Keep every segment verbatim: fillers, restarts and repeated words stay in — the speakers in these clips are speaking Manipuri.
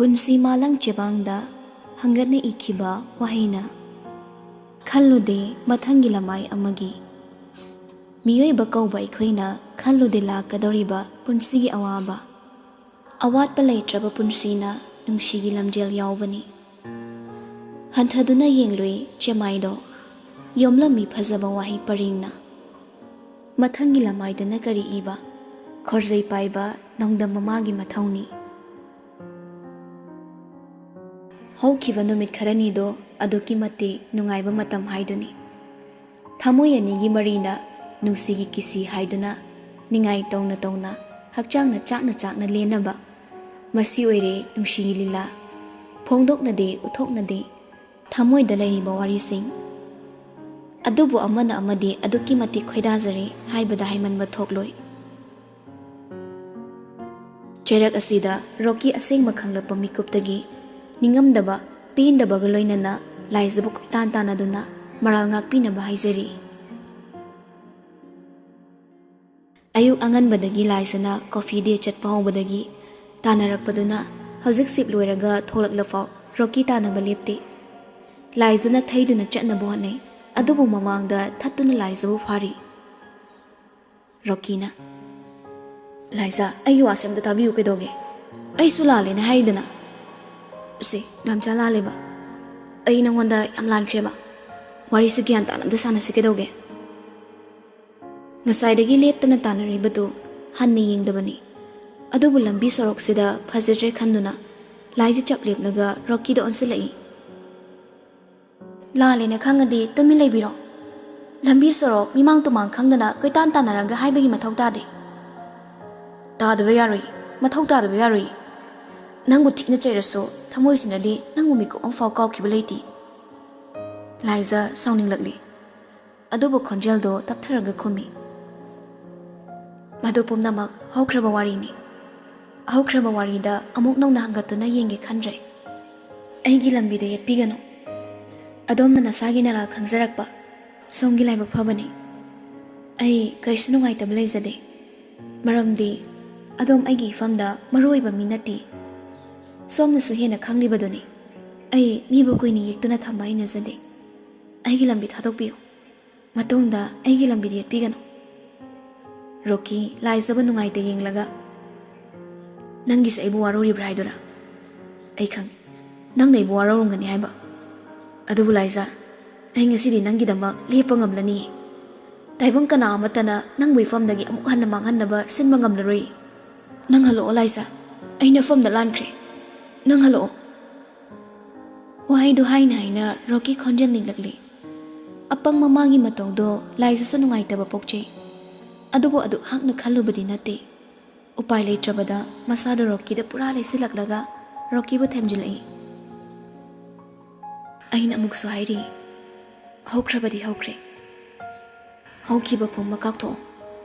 ꯄꯨꯟꯁꯤ ꯃꯥꯂꯪ ꯆꯦꯕꯥꯡꯗ ꯍꯪꯒꯠꯅ ꯏꯈꯤꯕ ꯋꯥꯍꯩꯅ꯫ ꯈꯜꯂꯨꯗꯦ ꯃꯊꯪꯒꯤ ꯂꯃꯥꯏ ꯑꯃꯒꯤ꯫ ꯃꯤꯑꯣꯏꯕ ꯀꯧꯕ ꯑꯩꯈꯣꯏꯅ ꯈꯜꯂꯨꯗꯦ ꯂꯥꯛꯀꯗꯧꯔꯤꯕ ꯄꯨꯟꯁꯤꯒꯤ ꯑꯋꯥꯕ꯫ ꯑꯋꯥꯠꯄ ꯂꯩꯇ꯭ꯔꯕ ꯄꯨꯟꯁꯤꯅ ꯅꯨꯡꯁꯤꯒꯤ ꯂꯝꯖꯦꯜ ꯌꯥꯎꯕꯅꯤ꯫ ꯍꯟꯊꯗꯨꯅ ꯌꯦꯡꯂꯨꯏ ꯆꯦꯃꯥꯏꯗꯣ, ꯌꯣꯝꯂꯝꯃꯤ ꯐꯖꯕ ꯋꯥꯍꯩ ꯄꯔꯦꯡꯅ꯫ ꯃꯊꯪꯒꯤ ꯂꯃꯥꯏꯗꯅ ꯀꯔꯤ ꯏꯕ? ꯈꯣꯔꯖꯩ ꯄꯥꯏꯕ ꯅꯣꯡꯗꯝ ꯃꯃꯥꯒꯤ ꯃꯊꯧꯅꯤ꯫ ꯍꯧꯈꯤꯕ ꯅꯨꯃꯤꯠ ꯈꯔꯅꯤꯗꯣ ꯑꯗꯨꯛꯀꯤ ꯃꯇꯤꯛ ꯅꯨꯡꯉꯥꯏꯕ ꯃꯇꯝ ꯍꯥꯏꯗꯨꯅꯤ꯫ ꯊꯃꯣꯏ ꯑꯅꯤꯒꯤ ꯃꯔꯤꯅ ꯅꯨꯡꯁꯤꯒꯤ ꯀꯤꯁꯤ ꯍꯥꯏꯗꯨꯅ ꯅꯤꯡꯉꯥꯏ ꯇꯧꯅ ꯇꯧꯅ, ꯍꯛꯆꯥꯡꯅ ꯆꯥꯛꯅ ꯆꯥꯛꯅ ꯂꯦꯟꯅꯕ꯫ ꯃꯁꯤ ꯑꯣꯏꯔꯦ ꯅꯨꯡꯁꯤꯒꯤ ꯂꯤꯂꯥ꯫ ꯐꯣꯡꯗꯣꯛꯅꯗꯦ, ꯎꯠꯊꯣꯛꯅꯗꯦ ꯊꯃꯣꯏꯗ ꯂꯩꯔꯤꯕ ꯋꯥꯔꯤꯁꯤꯡ꯫ ꯑꯗꯨꯕꯨ ꯑꯃꯅ ꯑꯃꯗꯤ ꯑꯗꯨꯛꯀꯤ ꯃꯇꯤꯛ ꯈꯣꯏꯗꯥꯖꯔꯦ ꯍꯥꯏꯕꯗ ꯍꯥꯏꯃꯟꯕ ꯊꯣꯛꯂꯣꯏ꯫ ꯆꯩꯔꯛ ꯑꯁꯤꯗ ꯔꯣꯀꯤ ꯑꯁꯦꯡꯕ ꯈꯪꯂꯛꯄ ꯃꯤꯀꯨꯞꯇꯒꯤ ꯅꯤꯡꯉꯝꯗꯕ, ꯄꯦꯟꯗꯕꯒ ꯂꯣꯏꯅꯅ ꯂꯥꯏꯖꯕꯨ ꯀꯣꯏꯇꯥꯟ ꯇꯥꯟꯅꯗꯨꯅ ꯃꯔꯥꯜ ꯉꯥꯛꯄꯤꯅꯕ ꯍꯥꯏꯖꯔꯤ꯫ ꯑꯌꯨꯛ ꯑꯉꯟꯕꯗꯒꯤ ꯂꯥꯏꯖꯅ ꯀꯣꯐꯤ ꯗꯦ ꯆꯠꯄ ꯍꯧꯕꯗꯒꯤ ꯇꯥꯟꯅꯔꯛꯄꯗꯨꯅ ꯍꯧꯖꯤꯛ ꯁꯤꯞ ꯂꯣꯏꯔꯒ ꯊꯣꯛꯂꯛꯂꯐꯥꯎ ꯔꯣꯀꯤ ꯇꯥꯟꯅꯕ ꯂꯦꯞꯇꯦ꯫ ꯂꯥꯏꯖꯅ ꯊꯩꯗꯨꯅ ꯆꯠꯅꯕ ꯍꯣꯠꯅꯩ, ꯑꯗꯨꯕꯨ ꯃꯃꯥꯡꯗ ꯊꯠꯇꯨꯅ ꯂꯥꯏꯖꯕꯨ ꯐꯥꯔꯤ꯫ ꯔꯣꯀꯤꯅ, "ꯂꯥꯏꯖꯥ, ꯑꯩꯒꯤ ꯋꯥꯁꯦ ꯑꯝꯇ ꯇꯥꯕꯤꯌꯨ ꯀꯩꯗꯧꯒꯦ? ꯑꯩꯁꯨ ꯂꯥꯜꯂꯦꯅ ꯍꯥꯏꯔꯤꯗꯅ?" "ꯁꯦ, ꯒꯥꯝꯆꯥ ꯂꯥꯜꯂꯦꯕ꯫ ꯑꯩ ꯅꯉꯣꯟꯗ ꯌꯥꯝ ꯂꯥꯟꯈ꯭ꯔꯦꯕ꯫ ꯋꯥꯔꯤꯁꯦ ꯒ꯭ꯌꯥꯟ ꯇꯥꯅ ꯑꯝꯇ ꯁꯥꯟꯅꯁꯤ ꯀꯩꯗꯧꯒꯦ?" ꯉꯁꯥꯏꯗꯒꯤ ꯂꯦꯞꯇꯅ ꯇꯥꯟꯅꯔꯤꯕꯗꯨ ꯍꯟꯅ ꯌꯦꯡꯗꯕꯅꯤ꯫ ꯑꯗꯨꯕꯨ ꯂꯝꯕꯤ ꯁꯣꯔꯣꯛꯁꯤꯗ ꯐꯖꯗ꯭ꯔꯦ ꯈꯟꯗꯨꯅ ꯂꯥꯏꯖꯥ ꯆꯞ ꯂꯦꯞꯂꯒ ꯔꯣꯀꯤꯗ ꯑꯣꯟꯁꯤꯜꯂꯛꯏ꯫ "ꯂꯥꯜꯂꯦꯅ ꯈꯪꯉꯗꯤ ꯇꯨꯃꯤꯟ ꯂꯩꯕꯤꯔꯣ꯫ ꯂꯝꯕꯤ ꯁꯣꯔꯣꯛ ꯃꯤꯃꯥꯡ ꯇꯨꯃꯥꯡ ꯈꯪꯗꯅ ꯀꯣꯏꯇꯥꯟ ꯇꯥꯟꯅꯔꯒ ꯍꯥꯏꯕꯒꯤ ꯃꯊꯧ ꯇꯥꯗꯦ꯫" "ꯇꯥꯗꯕ ꯌꯥꯔꯣꯏ, ꯃꯊꯧ ꯇꯥꯗꯕ ꯌꯥꯔꯣꯏ꯫ ꯅꯪꯕꯨ ꯊꯤꯅ ꯆꯩꯔꯁꯨ ꯊꯃꯣꯏꯁꯤꯅꯗꯤ ꯅꯪꯕꯨ ꯃꯤꯀꯨꯞ ꯑꯃꯐꯥꯎ ꯀꯥꯎꯈꯤꯕ ꯂꯩꯇꯦ꯫" ꯂꯥꯏꯖꯥ ꯁꯥꯎꯅꯤꯡꯂꯛꯂꯤ꯫ ꯑꯗꯨꯕꯨ ꯈꯣꯟꯖꯦꯜꯗꯣ ꯇꯞꯊꯔꯒ ꯈꯨꯝꯃꯤ, "ꯃꯗꯨ ꯄꯨꯝꯅꯃꯛ ꯍꯧꯈ꯭ꯔꯕ ꯋꯥꯔꯤꯅꯤ꯫ ꯍꯧꯈ꯭ꯔꯕ ꯋꯥꯔꯤꯗ ꯑꯃꯨꯛ ꯅꯧꯅ ꯍꯪꯒꯠꯇꯨꯅ ꯌꯦꯡꯒꯦ ꯈꯟꯗ꯭ꯔꯦ꯫ ꯑꯩꯒꯤ ꯂꯝꯕꯤꯗ ꯌꯦꯠꯄꯤꯒꯅꯨ꯫ ꯑꯗꯣꯝꯅ ꯅꯁꯥꯒꯤ ꯅꯔꯥꯜ ꯈꯪꯖꯔꯛꯄ ꯁꯣꯝꯒꯤ ꯂꯥꯏꯕꯛ ꯐꯕꯅꯤ꯫ ꯑꯩ ꯀꯔꯤꯁꯨ ꯅꯨꯡꯉꯥꯏꯇꯕ ꯂꯩꯖꯗꯦ, ꯃꯔꯝꯗꯤ ꯑꯗꯣꯝ ꯑꯩꯒꯤ ꯏꯐꯝꯗ ꯃꯔꯨ ꯑꯣꯏꯕ ꯃꯤ ꯅꯠꯇꯦ꯫ ꯁꯣꯝꯅꯁꯨ ꯍꯦꯟꯅ ꯈꯪꯂꯤꯕꯗꯨꯅꯤ꯫ ꯑꯩ ꯃꯤꯕꯨ ꯀꯨꯏꯅ ꯌꯦꯛꯇꯨꯅ ꯊꯝꯕ ꯍꯩꯅꯖꯗꯦ꯫ ꯑꯩꯒꯤ ꯂꯝꯕꯤ ꯊꯥꯗꯣꯛꯄꯤꯌꯨ꯫ ꯃꯇꯨꯡꯗ ꯑꯩꯒꯤ ꯂꯝꯕꯤꯗ ꯌꯦꯠꯄꯤꯒꯅꯨ꯫ ꯔꯣꯀꯤ ꯂꯥꯏꯖꯕ ꯅꯨꯡꯉꯥꯏꯇ ꯌꯦꯡꯂꯒ, "ꯅꯪꯒꯤꯁꯦ ꯑꯩꯕꯨ ꯋꯥꯔꯧꯔꯤꯕ꯭ꯔꯥ ꯍꯥꯏꯗꯨꯔꯥ? ꯑꯩ ꯈꯪꯉꯤ, ꯅꯪꯅ ꯑꯩꯕꯨ ꯋꯥꯔꯧꯔꯝꯒꯅꯤ ꯍꯥꯏꯕ꯫ ꯑꯗꯨꯕꯨ ꯂꯥꯏꯖꯥ, ꯑꯩ ꯉꯁꯤꯗꯤ ꯅꯪꯒꯤꯗꯃꯛ ꯂꯦꯞꯄ ꯉꯝꯂꯅꯤꯌꯦ꯫ ꯇꯥꯏꯕꯪ ꯀꯅꯥ ꯑꯃꯠꯇꯅ ꯅꯪꯕꯨ ꯏꯐꯝꯗꯒꯤ ꯑꯃꯨꯛ ꯍꯟꯅ ꯃꯥꯡꯍꯟꯅꯕ ꯁꯤꯟꯕ ꯉꯝꯂꯔꯣꯏ꯫ ꯅꯪ ꯍꯜꯂꯛꯑꯣ ꯂꯥꯏꯖꯥ, ꯑꯩ ꯅꯐꯝꯗ ꯂꯥꯟꯈ꯭ꯔꯦ꯫ ꯅꯪ ꯍꯜꯂꯛꯑꯣ꯫" ꯋꯥꯍꯩꯗꯨ ꯍꯥꯏꯅ ꯍꯥꯏꯅ ꯔꯣꯀꯤ ꯈꯣꯟꯖꯦꯜ ꯅꯤꯛꯂꯛꯂꯤ꯫ ꯑꯄꯪ ꯃꯃꯥꯒꯤ ꯃꯇꯧꯗꯣ ꯂꯥꯏꯖꯥꯁꯨ ꯅꯨꯡꯉꯥꯏꯇꯕ ꯄꯣꯛꯆꯩ꯫ ꯑꯗꯨꯕꯨ ꯑꯗꯨꯛ ꯍꯥꯛꯅ ꯈꯜꯂꯨꯕꯗꯤ ꯅꯠꯇꯦ꯫ ꯎꯄꯥꯏ ꯂꯩꯇ꯭ꯔꯕꯗ ꯃꯁꯥꯗꯣ ꯔꯣꯀꯤꯗ ꯄꯨꯔꯥ ꯂꯩꯁꯤꯜꯂꯛꯂꯒ ꯔꯣꯀꯤꯕꯨ ꯊꯦꯝꯖꯤꯜꯂꯛꯏ꯫ "ꯑꯩꯅ ꯑꯃꯨꯛꯁꯨ ꯍꯥꯏꯔꯤ, ꯍꯧꯈ꯭ꯔꯕꯗꯤ ꯍꯧꯈ꯭ꯔꯦ꯫ ꯍꯧꯈꯤꯕ ꯄꯨꯝꯕ ꯀꯥꯎꯊꯣꯛꯑꯣ꯫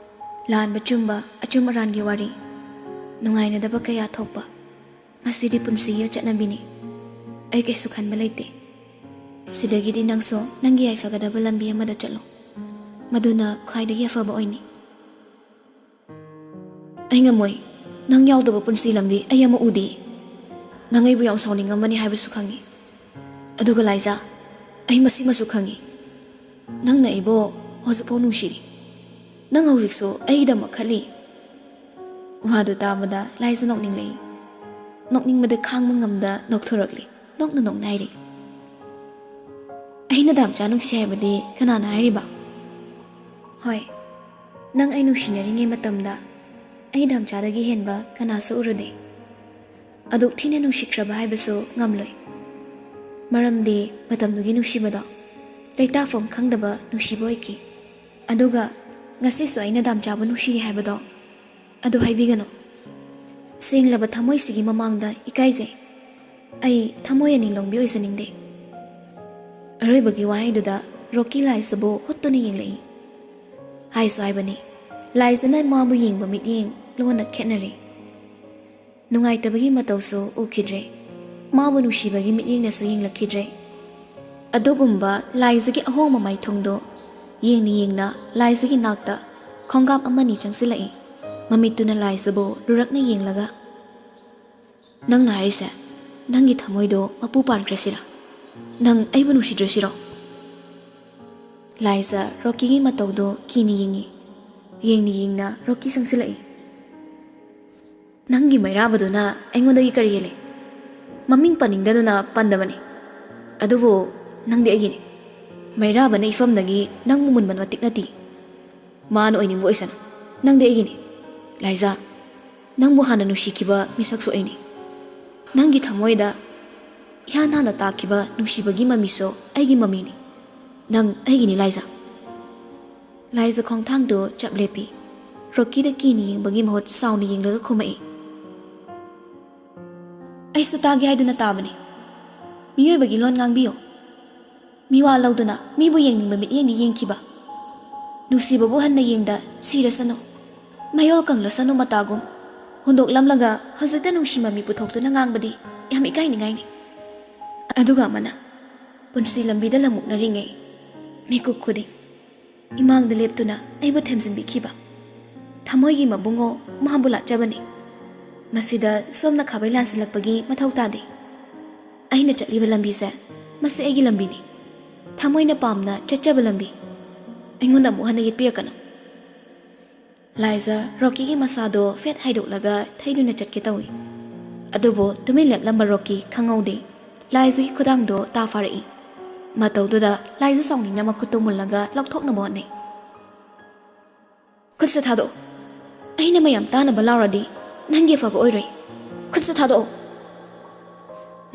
ꯂꯥꯟꯕ ꯆꯨꯝꯕ, ꯑꯆꯨꯝ ꯑꯔꯥꯟꯒꯤ ꯋꯥꯔꯤ, ꯅꯨꯡꯉꯥꯏꯅꯗꯕ ꯀꯌꯥ ꯊꯣꯛꯄ, ꯃꯁꯤꯗꯤ ꯄꯨꯟꯁꯤꯒꯤ ꯆꯠꯅꯕꯤꯅꯤ꯫ ꯑꯩ ꯀꯩꯁꯨ ꯈꯟꯕ ꯂꯩꯇꯦ꯫ ꯁꯤꯗꯒꯤꯗꯤ ꯅꯪꯁꯨ ꯅꯪꯒꯤ ꯌꯥꯏꯐꯒꯗꯕ ꯂꯝꯕꯤ ꯑꯃꯗ ꯆꯠꯂꯣ꯫ ꯃꯗꯨꯅ ꯈ꯭ꯋꯥꯏꯗꯒꯤ ꯑꯐꯕ ꯑꯣꯏꯅꯤ꯫" "ꯑꯩ ꯉꯝꯃꯣꯏ꯫ ꯅꯪ ꯌꯥꯎꯗꯕ ꯄꯨꯟꯁꯤ ꯂꯝꯕꯤ ꯑꯩ ꯑꯃ ꯎꯗꯦ꯫ ꯅꯪ ꯑꯩꯕꯨ ꯌꯥꯝ ꯁꯥꯎꯅꯤꯡꯉꯝꯃꯅꯤ ꯍꯥꯏꯕꯁꯨ ꯈꯪꯉꯤ꯫ ꯑꯗꯨꯒ ꯂꯥꯏꯖꯥ, ꯑꯩ ꯃꯁꯤꯃꯁꯨ ꯈꯪꯉꯤ꯫ ꯅꯪꯅ ꯑꯩꯕꯨ ꯍꯧꯖꯤꯛꯐꯥꯎ ꯅꯨꯡꯁꯤꯔꯤ꯫ ꯅꯪ ꯍꯧꯖꯤꯛꯁꯨ ꯑꯩꯒꯤꯗꯃꯛ ꯈꯜꯂꯤ꯫" ꯋꯥꯗꯨ ꯇꯥꯕꯗ ꯂꯥꯏꯖꯥ ꯅꯣꯛꯅꯤꯡꯂꯛꯏ꯫ ꯅꯣꯛꯅꯤꯡꯕꯗ ꯈꯥꯡꯕ ꯉꯝꯗ ꯅꯣꯛꯊꯣꯔꯛꯂꯤ꯫ ꯅꯣꯛꯅ ꯅꯣꯛꯅ ꯍꯥꯏꯔꯤ, "ꯑꯩꯅ ꯗꯥꯝꯆꯥ ꯅꯨꯡꯁꯤ ꯍꯥꯏꯕꯗꯤ ꯀꯅꯥꯅ ꯍꯥꯏꯔꯤꯕ? ꯍꯣꯏ, ꯅꯪ ꯑꯩ ꯅꯨꯡꯁꯤꯅꯔꯤꯉꯩ ꯃꯇꯝꯗ ꯑꯩ ꯗꯥꯝꯆꯥꯗꯒꯤ ꯍꯦꯟꯕ ꯀꯅꯥꯁꯨ ꯎꯔꯨꯗꯦ꯫ ꯑꯗꯨꯛ ꯊꯤꯅ ꯅꯨꯡꯁꯤꯈ꯭ꯔꯕ ꯍꯥꯏꯕꯁꯨ ꯉꯝꯂꯣꯏ꯫ ꯃꯔꯝꯗꯤ ꯃꯇꯝꯗꯨꯒꯤ ꯅꯨꯡꯁꯤꯕꯗꯣ ꯂꯩꯇꯥꯐꯝ ꯈꯪꯗꯕ ꯅꯨꯡꯁꯤꯕ ꯑꯣꯏꯈꯤ꯫ ꯑꯗꯨꯒ ꯉꯁꯤꯁꯨ ꯑꯩꯅ ꯗꯥꯝꯆꯥꯕꯨ ꯅꯨꯡꯁꯤꯔꯤ ꯍꯥꯏꯕꯗꯣ ꯑꯗꯨ ꯍꯥꯏꯕꯤꯒꯅꯨ꯫ ꯁꯦꯡꯂꯕ ꯊꯃꯣꯏꯁꯤꯒꯤ ꯃꯃꯥꯡꯗ ꯏꯀꯥꯏꯖꯩ꯫ ꯑꯩ ꯊꯃꯣꯏ ꯑꯅꯤ ꯂꯣꯡꯕꯤ ꯑꯣꯏꯖꯅꯤꯡꯗꯦ꯫" ꯑꯔꯣꯏꯕꯒꯤ ꯋꯥꯍꯩꯗꯨꯗ ꯔꯣꯀꯤ ꯂꯥꯏꯖꯥꯕꯨ ꯍꯨꯠꯇꯨꯅ ꯌꯦꯡꯂꯛꯏ꯫ ꯍꯥꯏꯁꯨ ꯍꯥꯏꯕꯅꯤ, ꯂꯥꯏꯖꯥꯅ ꯃꯥꯕꯨ ꯌꯦꯡꯕ ꯃꯤꯠꯌꯦꯡ ꯂꯣꯟꯅ ꯈꯦꯠꯅꯔꯦ꯫ ꯅꯨꯡꯉꯥꯏꯇꯕꯒꯤ ꯃꯇꯧꯁꯨ ꯎꯈꯤꯗ꯭ꯔꯦ꯫ ꯃꯥꯕꯨ ꯅꯨꯡꯁꯤꯕꯒꯤ ꯃꯤꯠꯌꯦꯡꯅꯁꯨ ꯌꯦꯡꯂꯛꯈꯤꯗ꯭ꯔꯦ꯫ ꯑꯗꯨꯒꯨꯝꯕ ꯂꯥꯏꯖꯥꯒꯤ ꯑꯍꯣꯡꯕ ꯃꯥꯏꯊꯣꯡꯗꯣ ꯌꯦꯡꯅ ꯌꯦꯡꯅ ꯂꯥꯏꯖꯥꯒꯤ ꯅꯥꯛꯇ ꯈꯣꯡꯒꯥꯞ ꯑꯃꯅꯤ ꯆꯪꯁꯤꯜꯂꯛꯏ꯫ ꯃꯃꯤꯠꯇꯨꯅ ꯂꯥꯏꯖꯥꯕꯨ ꯂꯨꯔꯛꯅ ꯌꯦꯡꯂꯒ, "ꯅꯪꯅ ꯍꯥꯏꯔꯤꯁꯦ, ꯅꯪꯒꯤ ꯊꯃꯣꯏꯗꯣ ꯃꯄꯨ ꯄꯥꯟꯈ꯭ꯔꯦ ꯁꯤꯔꯥ? ꯅꯪ ꯑꯩꯕꯨ ꯅꯨꯡꯁꯤꯗ꯭ꯔꯦ ꯁꯤꯔꯣ?" ꯂꯥꯏꯖ ꯔꯣꯀꯤꯒꯤ ꯃꯇꯧꯗꯣ ꯀꯤꯅ ꯌꯦꯡꯉꯤ꯫ ꯌꯦꯡꯅ ꯌꯦꯡꯅ ꯔꯣꯀꯤ ꯆꯪꯁꯤꯜꯂꯛꯏ꯫ "ꯅꯪꯒꯤ ꯃꯩꯔꯥꯕꯗꯨꯅ ꯑꯩꯉꯣꯟꯗꯒꯤ ꯀꯔꯤ ꯍꯦꯜꯂꯤ? ꯃꯃꯤꯡ ꯄꯟꯅꯤꯡꯗꯗꯨꯅ ꯄꯟꯗꯕꯅꯤ꯫ ꯑꯗꯨꯕꯨ ꯅꯪꯗꯤ ꯑꯩꯒꯤꯅꯤ꯫ ꯃꯩꯔꯥꯕꯅ ꯏꯐꯝꯗꯒꯤ ꯅꯪꯕꯨ ꯃꯨꯟꯕ ꯃꯇꯤꯛ ꯅꯠꯇꯦ꯫ ꯃꯥꯅ ꯑꯣꯏꯅꯤꯡꯕ ꯑꯣꯏꯁꯅꯨ, ꯅꯪꯗꯤ ꯑꯩꯒꯤꯅꯤ꯫ ꯂꯥꯏꯖꯥ, ꯅꯪꯕꯨ ꯍꯥꯟꯅ ꯅꯨꯡꯁꯤꯈꯤꯕ ꯃꯤꯁꯛꯁꯨ ꯑꯩꯅꯤ꯫ ꯅꯪꯒꯤ ꯊꯃꯣꯏꯗ ꯏꯍꯥꯟ ꯍꯥꯟꯅ ꯇꯥꯈꯤꯕ ꯅꯨꯡꯁꯤꯕꯒꯤ ꯃꯃꯤꯁꯨ ꯑꯩꯒꯤ ꯃꯃꯤꯅꯤ꯫ ꯅꯪ ꯑꯩꯒꯤꯅꯤ, ꯂꯥꯏꯖꯥ꯫" ꯂꯥꯏꯖ ꯈꯣꯡꯊꯥꯡꯗꯨ ꯆꯞ ꯂꯦꯞꯄꯤ꯫ ꯔꯣꯀꯤꯗ ꯀꯤꯅ ꯌꯦꯡꯕꯒꯤ ꯃꯍꯨꯠ ꯆꯥꯎꯅ ꯌꯦꯡꯂꯒ ꯈꯨꯝꯃꯛꯏ꯫ "ꯑꯩꯁꯨ ꯇꯥꯒꯦ ꯍꯥꯏꯗꯨꯅ ꯇꯥꯕꯅꯤ꯫ ꯃꯤꯑꯣꯏꯕꯒꯤ ꯂꯣꯟ ꯉꯥꯡꯕꯤꯌꯨ꯫ ꯃꯤꯋꯥ ꯂꯧꯗꯨꯅ ꯃꯤꯕꯨ ꯌꯦꯡꯅꯤꯡꯕ ꯃꯤꯠꯌꯦꯡꯗꯤ ꯌꯦꯡꯈꯤꯕ꯫ ꯅꯨꯡꯁꯤꯕꯕꯨ ꯍꯟꯅ ꯌꯦꯡꯗ ꯁꯤꯔꯁꯅꯨ꯫ ꯃꯌꯣꯜ ꯀꯪꯂꯁꯅꯨ ꯃꯇꯥꯒꯨꯝ꯫ ꯍꯨꯟꯗꯣꯛꯂꯝꯂꯒ ꯍꯧꯖꯤꯛꯇ ꯅꯨꯡꯁꯤ ꯃꯃꯤ ꯄꯨꯊꯣꯛꯇꯨꯅ ꯉꯥꯡꯕꯗꯤ ꯌꯥꯝ ꯏꯀꯥꯏꯅꯤꯡꯉꯥꯏꯅꯤ꯫" ꯑꯗꯨꯒ ꯑꯃꯅ ꯄꯨꯟꯁꯤ ꯂꯝꯕꯤꯗ ꯂꯝꯃꯨꯛꯅꯔꯤꯉꯩ ꯃꯤꯀꯨꯞ ꯈꯨꯗꯤꯡ ꯏꯃꯥꯡꯗ ꯂꯦꯞꯇꯨꯅ ꯑꯩꯕꯨ ꯊꯦꯝꯖꯤꯟꯕꯤꯈꯤꯕ ꯊꯃꯣꯏꯒꯤ ꯃꯕꯨꯡꯉꯣ ꯃꯥꯕꯨ ꯂꯥꯠꯆꯕꯅꯤ꯫ ꯃꯁꯤꯗ ꯁꯣꯝꯅ ꯈꯥꯕꯩ ꯂꯥꯟꯁꯤꯜꯂꯛꯄꯒꯤ ꯃꯊꯧ ꯇꯥꯗꯦ꯫ ꯑꯩꯅ ꯆꯠꯂꯤꯕ ꯂꯝꯕꯤꯁꯦ, ꯃꯁꯤ ꯑꯩꯒꯤ ꯂꯝꯕꯤꯅꯤ꯫ ꯊꯃꯣꯏꯅ ꯄꯥꯝꯅ ꯆꯠꯆꯕ ꯂꯝꯕꯤ꯫ ꯑꯩꯉꯣꯟꯗ ꯑꯃꯨꯛ ꯍꯟꯅ ꯌꯦꯠꯄꯤꯔꯛꯀꯅꯨ꯫ ꯂꯥꯏꯖ ꯔꯣꯀꯤꯒꯤ ꯃꯁꯥꯗꯣ ꯐꯦꯠ ꯍꯥꯏꯗꯣꯛꯂꯒ ꯊꯩꯗꯨꯅ ꯆꯠꯀꯦ ꯇꯧꯏ꯫ ꯑꯗꯨꯕꯨ ꯇꯨꯃꯤꯟ ꯂꯦꯞꯂꯝꯕ ꯔꯣꯀꯤ ꯈꯪꯍꯧꯗꯦ꯫ ꯂꯥꯏꯖꯒꯤ ꯈꯨꯗꯥꯡꯗꯣ ꯇꯥ ꯐꯥꯔꯛꯏ꯫ ꯃꯇꯧꯗꯨꯗ ꯂꯥꯏꯖ ꯁꯥꯎꯅꯤꯡꯅ ꯃꯈꯨꯠꯇꯨ ꯃꯨꯜꯂꯒ ꯂꯧꯊꯣꯛꯅꯕ ꯍꯣꯠꯅꯩ꯫ "ꯈꯨꯠꯁꯦ ꯊꯥꯗꯣꯛꯑꯣ꯫ ꯑꯩꯅ ꯃꯌꯥꯝ ꯇꯥꯅꯕ ꯂꯥꯎꯔꯗꯤ ꯅꯪꯒꯤ ꯑꯐꯕ ꯑꯣꯏꯔꯣꯏ꯫ ꯈꯨꯠꯁꯦ ꯊꯥꯗꯣꯛꯑꯣ꯫"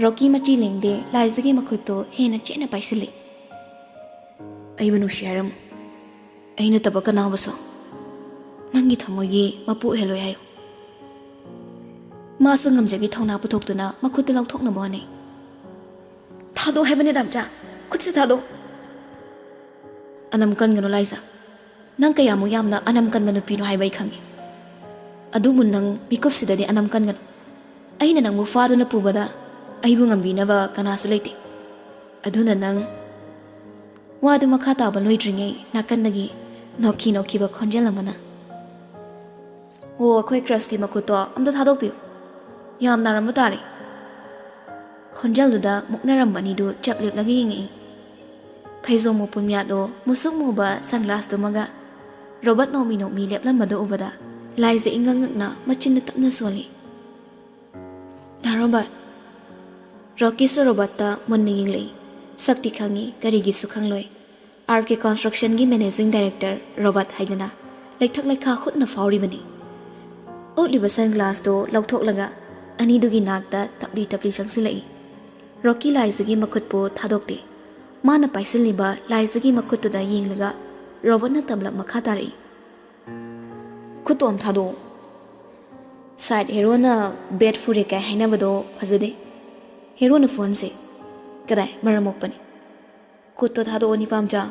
ꯔꯣꯀꯤ ꯃꯆꯤ ꯂꯦꯡꯗꯦ, ꯂꯥꯏꯖꯒꯤ ꯃꯈꯨꯠꯇꯣ ꯍꯦꯟꯅ ꯆꯦꯠꯅ ꯄꯥꯏꯁꯤꯜꯂꯤ꯫ "ꯑꯩꯕꯨ ꯅꯨꯡꯁꯤ ꯍꯥꯏꯔꯝꯃꯨ꯫ ꯑꯩ ꯅꯠꯇꯕ ꯀꯅꯥꯕꯨꯁꯨ ꯅꯪꯒꯤ ꯊꯃꯣꯏꯒꯤ ꯃꯄꯨ ꯑꯣꯏꯍꯜꯂꯣꯏ ꯍꯥꯏꯌꯨ꯫" ꯃꯥꯁꯨ ꯉꯝꯖꯕꯤ ꯊꯧꯅꯥ ꯄꯨꯊꯣꯛꯇꯨꯅ ꯃꯈꯨꯠꯇꯨ ꯂꯧꯊꯣꯛꯅꯕ ꯍꯣꯠꯅꯩ꯫ "ꯊꯥꯗꯣꯛ ꯍꯥꯏꯕꯅꯦ ꯗꯥꯝꯆꯥ, ꯈꯨꯠꯁꯦ ꯊꯥꯗꯣꯛ꯫" "ꯑꯅꯝ ꯀꯟꯒꯅꯨ ꯂꯥꯏꯖ꯫ ꯅꯪ ꯀꯌꯥꯃꯨꯛ ꯌꯥꯝꯅ ꯑꯅꯝ ꯀꯟꯕ ꯅꯨꯄꯤꯅꯣ ꯍꯥꯏꯕ ꯑꯩ ꯈꯪꯉꯤ꯫ ꯑꯗꯨꯕꯨ ꯅꯪ ꯃꯤꯀꯨꯞꯁꯤꯗꯗꯤ ꯑꯅꯝ ꯀꯟꯒꯅꯨ꯫ ꯑꯩꯅ ꯅꯪꯕꯨ ꯐꯥꯗꯨꯅ ꯄꯨꯕꯗ ꯑꯩꯕꯨ ꯉꯝꯕꯤꯅꯕ ꯀꯅꯥꯁꯨ ꯂꯩꯇꯦ꯫ ꯑꯗꯨꯅ ꯅꯪ ꯋꯥꯗꯨ ꯃꯈꯥ ꯇꯥꯕ ꯂꯣꯏꯗ꯭ꯔꯤꯉꯩ ꯅꯥꯀꯟꯗꯒꯤ ꯅꯣꯛꯈꯤ ꯅꯣꯛꯈꯤꯕ ꯈꯣꯟꯖꯦꯜ ꯑꯃꯅ, "ꯑꯣ, ꯑꯩꯈꯣꯏ ꯀ꯭ꯔꯁꯀꯤ ꯃꯈꯨꯠꯇꯣ ꯑꯝꯇ ꯊꯥꯗꯣꯛꯄꯤꯌꯨ꯫" "ꯌꯥꯝ ꯅꯥꯔꯝꯕ ꯇꯥꯔꯦ?" ꯈꯣꯟꯖꯦꯜꯗꯨꯗ ꯃꯨꯛꯅꯔꯝꯕ ꯑꯅꯤꯗꯨ ꯆꯞ ꯂꯦꯞꯂꯒ ꯌꯦꯡꯉꯛꯏ꯫ ꯐꯩꯖꯣꯝ ꯃꯄꯨꯟ ꯃꯌꯥꯗꯣ ꯃꯨꯁꯨꯛ ꯃꯨꯕ ꯁꯟꯒ꯭ꯂꯥꯁꯇꯨꯃꯒ ꯔꯣꯕꯔꯠ ꯅꯣꯛꯃꯤ ꯅꯣꯛꯃꯤ ꯂꯦꯞꯂꯝꯕꯗꯨ ꯎꯕꯗ ꯂꯥꯏꯖ ꯏꯉꯛ ꯉꯛꯅ ꯃꯆꯤꯟꯗ ꯇꯞꯅ ꯁꯣꯜꯂꯤ꯫ "ꯗꯥ ꯔꯣꯕꯔꯠ?" ꯔꯣꯀꯤꯁꯨ ꯔꯣꯕꯔꯠꯇ ꯃꯨꯟꯅ ꯌꯦꯡꯂꯛꯏ꯫ ꯁꯛꯇꯤ ꯈꯪꯉꯤ, ꯀꯔꯤꯒꯤꯁꯨ ꯈꯪꯂꯣꯏ꯫ ꯑꯥꯔ ꯀꯦ ꯀꯟꯁꯇ꯭ꯔꯛꯁꯟꯒꯤ ꯃꯦꯅꯦꯖꯤꯡ ꯗꯥꯏꯔꯦꯛꯇꯔ ꯔꯣꯕꯔꯠ ꯍꯥꯏꯗꯅ ꯂꯩꯊꯛ ꯂꯩꯈꯥ ꯍꯨꯠꯅ ꯐꯥꯎꯔꯤꯕꯅꯤ꯫ ꯎꯠꯂꯤꯕ ꯁꯟꯒ꯭ꯂꯥꯁꯇꯣ ꯂꯧꯊꯣꯛꯂꯒ ꯑꯅꯤꯗꯨꯒꯤ ꯅꯥꯛꯇ ꯇꯞꯂꯤ ꯇꯞꯂꯤ ꯆꯪꯁꯤꯜꯂꯛꯏ꯫ ꯔꯣꯀꯤ ꯂꯥꯏꯖꯒꯤ ꯃꯈꯨꯠꯄꯨ ꯊꯥꯗꯣꯛꯇꯦ꯫ ꯃꯥꯅ ꯄꯥꯏꯁꯤꯜꯂꯤꯕ ꯂꯥꯏꯖꯒꯤ ꯃꯈꯨꯠꯇꯨꯗ ꯌꯦꯡꯂꯒ ꯔꯣꯕꯔꯠꯅ ꯇꯝꯂꯞ ꯃꯈꯥ ꯇꯥꯔꯛꯏ꯫ "ꯈꯨꯠꯇꯣ ꯑꯝ ꯊꯥꯗꯣꯛꯑꯣ꯫ ꯁꯥꯏꯠ ꯍꯦꯔꯣꯅ ꯕꯦꯠ ꯐꯨꯔꯦ ꯀꯥꯏ ꯍꯥꯏꯅꯕꯗꯣ ꯐꯖꯗꯦ꯫ ꯍꯦꯔꯣꯅ ꯐꯨꯍꯟꯁꯦ꯫ ꯀꯗꯥꯏ ꯃꯔꯝ ꯃꯣꯛꯄꯅꯤ꯫ ꯈꯨꯠꯇꯣ ꯊꯥꯗꯣꯛꯑꯣ, ꯅꯤꯄꯥꯝꯆꯥ꯫"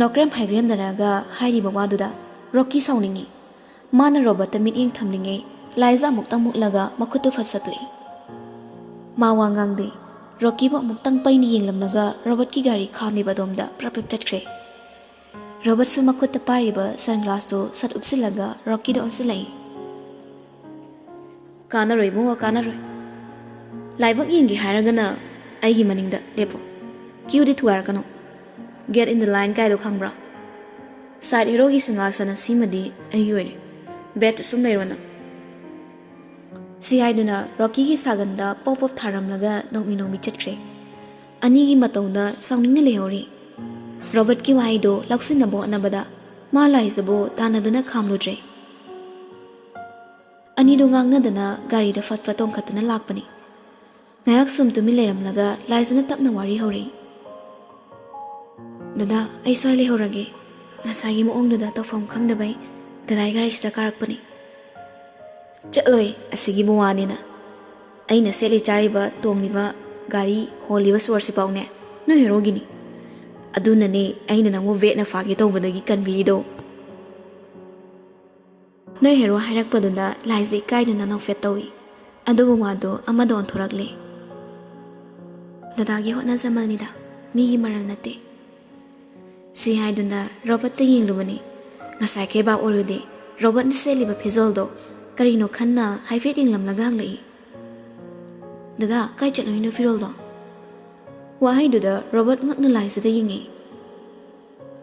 ꯅꯣꯀ꯭ꯔꯦꯝ ꯍꯥꯏꯒ꯭ꯔꯦꯝꯅꯔꯒ ꯍꯥꯏꯔꯤꯕ ꯋꯥꯗꯨꯗ ꯔꯣꯀꯤ ꯁꯥꯎꯅꯤꯡꯉꯤ꯫ ꯃꯥꯅ ꯔꯣꯕꯔꯠꯇ ꯃꯤꯠꯌꯦꯡ ꯊꯝꯂꯤꯉꯩ ꯂꯥꯏꯖ ꯑꯃꯨꯛꯇꯪ ꯃꯨꯛꯂꯒ ꯃꯈꯨꯠꯇꯨ ꯐꯠ ꯁꯠꯇꯣꯛꯏ꯫ ꯃꯥ ꯋꯥ ꯉꯥꯡꯗꯦ꯫ ꯔꯣꯀꯤꯕꯨ ꯑꯃꯨꯛꯇꯪ ꯄꯩꯅ ꯌꯦꯡꯂꯝꯂꯒ ꯔꯣꯕꯔꯠꯀꯤ ꯒꯥꯔꯤ ꯈꯥꯝꯂꯤꯕ ꯑꯗꯣꯝꯗ ꯄ꯭ꯔꯞ ꯄ꯭ꯔꯞ ꯆꯠꯈ꯭ꯔꯦ꯫ ꯔꯣꯕꯔꯠꯁꯨ ꯃꯈꯨꯠꯇ ꯄꯥꯏꯔꯤꯕ ꯁꯟꯒ꯭ꯂꯥꯁꯇꯨ ꯁꯠ ꯎꯞꯁꯤꯜꯂꯒ ꯔꯣꯀꯤꯗ ꯑꯣꯟꯁꯤꯜꯂꯛꯏ꯫ "ꯀꯥꯟꯅꯔꯣꯏ ꯏꯕꯨꯡꯉꯣ, ꯀꯥꯟꯅꯔꯣꯏ꯫ ꯂꯥꯏꯕꯛ ꯌꯦꯡꯒꯦ ꯍꯥꯏꯔꯒꯅ ꯑꯩꯒꯤ ꯃꯅꯤꯡꯗ ꯂꯦꯞꯄꯨ꯫ ꯀ꯭ꯌꯨꯗꯤ ꯊꯨꯒꯥꯏꯔꯛꯀꯅꯨ꯫ Get in the line ꯀꯥꯏꯗꯣ ꯈꯪꯕ꯭ꯔꯥ? ꯁꯥꯏꯠ ꯍꯦꯔꯣꯒꯤ ꯁꯤꯡꯍꯥꯁꯅ ꯁꯤꯃꯗꯤ ꯑꯩꯒꯤ ꯑꯣꯏꯔꯦ꯫ ꯕꯦꯠꯇ ꯁꯨꯝ ꯂꯩꯔꯣ ꯅꯪ꯫" ꯁꯤ ꯍꯥꯏꯗꯨꯅ ꯔꯣꯀꯤꯒꯤ ꯁꯥꯒꯟꯗ ꯄꯣꯞ ꯄꯣꯞ ꯊꯥꯔꯝꯂꯒ ꯅꯣꯛꯃꯤ ꯅꯣꯛꯃꯤ ꯆꯠꯈ꯭ꯔꯦ꯫ ꯑꯅꯤꯒꯤ ꯃꯇꯧꯗ ꯁꯥꯎꯅꯤꯡꯅ ꯂꯩꯍꯧꯔꯤ꯫ ꯔꯣꯕꯔꯠꯀꯤ ꯋꯥꯍꯩꯗꯣ ꯂꯧꯁꯤꯟꯅꯕ ꯍꯣꯠꯅꯕꯗ ꯃꯥ ꯂꯥꯏꯖꯕꯨ ꯇꯥꯟꯅꯗꯨꯅ ꯈꯥꯝꯂꯨꯗ꯭ꯔꯦ꯫ ꯑꯅꯤꯗꯨ ꯉꯥꯡꯅꯗꯅ ꯒꯥꯔꯤꯗ ꯐꯠ ꯐꯠ ꯇꯣꯡꯈꯠꯇꯨꯅ ꯂꯥꯛꯄꯅꯤ꯫ ꯉꯥꯏꯍꯥꯛ ꯁꯨꯝ ꯇꯨꯃꯤꯟ ꯂꯩꯔꯝꯂꯒ ꯂꯥꯏꯖꯅ ꯇꯞꯅ ꯋꯥꯔꯤ ꯍꯧꯔꯛꯏ꯫ "ꯗꯗꯥ, ꯑꯩ ꯁ꯭ꯋꯥꯏ ꯂꯩꯍꯧꯔꯒꯦ꯫ ꯉꯁꯥꯏꯒꯤ ꯃꯑꯣꯡꯗꯨꯗ ꯇꯧꯐꯝ ꯈꯪꯗꯕꯩ ꯗꯗꯥꯏ ꯒꯥꯔꯤꯁꯤꯗ ꯀꯥꯔꯛꯄꯅꯤ꯫" "ꯆꯠꯂꯣꯏ, ꯑꯁꯤꯒꯤꯕꯨ ꯋꯥꯅꯤꯅ꯫ ꯑꯩꯅ ꯁꯦꯠꯂꯤ ꯆꯥꯔꯤꯕ, ꯇꯣꯡꯂꯤꯕ ꯒꯥꯔꯤ, ꯍꯣꯜꯂꯤꯕ ꯁꯣꯔꯁꯤꯐꯥꯎꯅꯦ ꯅꯣꯏ ꯍꯦꯔꯣꯒꯤꯅꯤ꯫ ꯑꯗꯨꯅꯅꯦ ꯑꯩꯅ ꯅꯪꯕꯨ ꯕꯦꯠꯅ ꯐꯥꯒꯦ ꯇꯧꯕꯗꯒꯤ ꯀꯟꯕꯤꯔꯤꯗꯣ꯫" ꯅꯣꯏ ꯍꯦꯔꯣ ꯍꯥꯏꯔꯛꯄꯗꯨꯗ ꯂꯥꯏꯖ ꯏꯀꯥꯏꯗꯨꯅ ꯅꯣꯛꯐꯦꯠ ꯇꯧꯏ꯫ ꯑꯗꯨꯕꯨ ꯋꯥꯗꯨ ꯑꯃꯗ ꯑꯣꯟꯊꯣꯔꯛꯂꯦ꯫ "ꯗꯗꯥꯒꯤ ꯍꯣꯠꯅꯖꯃꯜꯅꯤꯗ, ꯃꯤꯒꯤ ꯃꯔꯜ ꯅꯠꯇꯦ꯫" ꯁꯤ ꯍꯥꯏꯗꯨꯅ ꯔꯣꯕꯔꯠꯇ ꯌꯦꯡꯂꯨꯕꯅꯤ꯫ ꯉꯁꯥꯏꯈꯩ ꯚꯥꯞ ꯑꯣꯏꯔꯨꯗꯦ꯫ ꯔꯣꯕꯔꯠꯅ ꯁꯦꯠꯂꯤꯕ ꯐꯤꯖꯣꯜꯗꯣ ꯀꯔꯤꯅꯣ ꯈꯟꯅ ꯍꯥꯏꯐꯦꯠ ꯌꯦꯡꯂꯝꯂꯒ ꯍꯪꯂꯛꯏ꯫ "ꯗꯗꯥ, ꯀꯥꯏ ꯆꯠꯂꯨꯏꯅꯣ ꯐꯤꯔꯣꯜꯗꯣ?" ꯋꯥꯍꯩꯗꯨꯗ ꯔꯣꯕꯔꯠ ꯉꯛꯅ ꯂꯥꯏꯖꯗ ꯌꯦꯡꯉꯤ꯫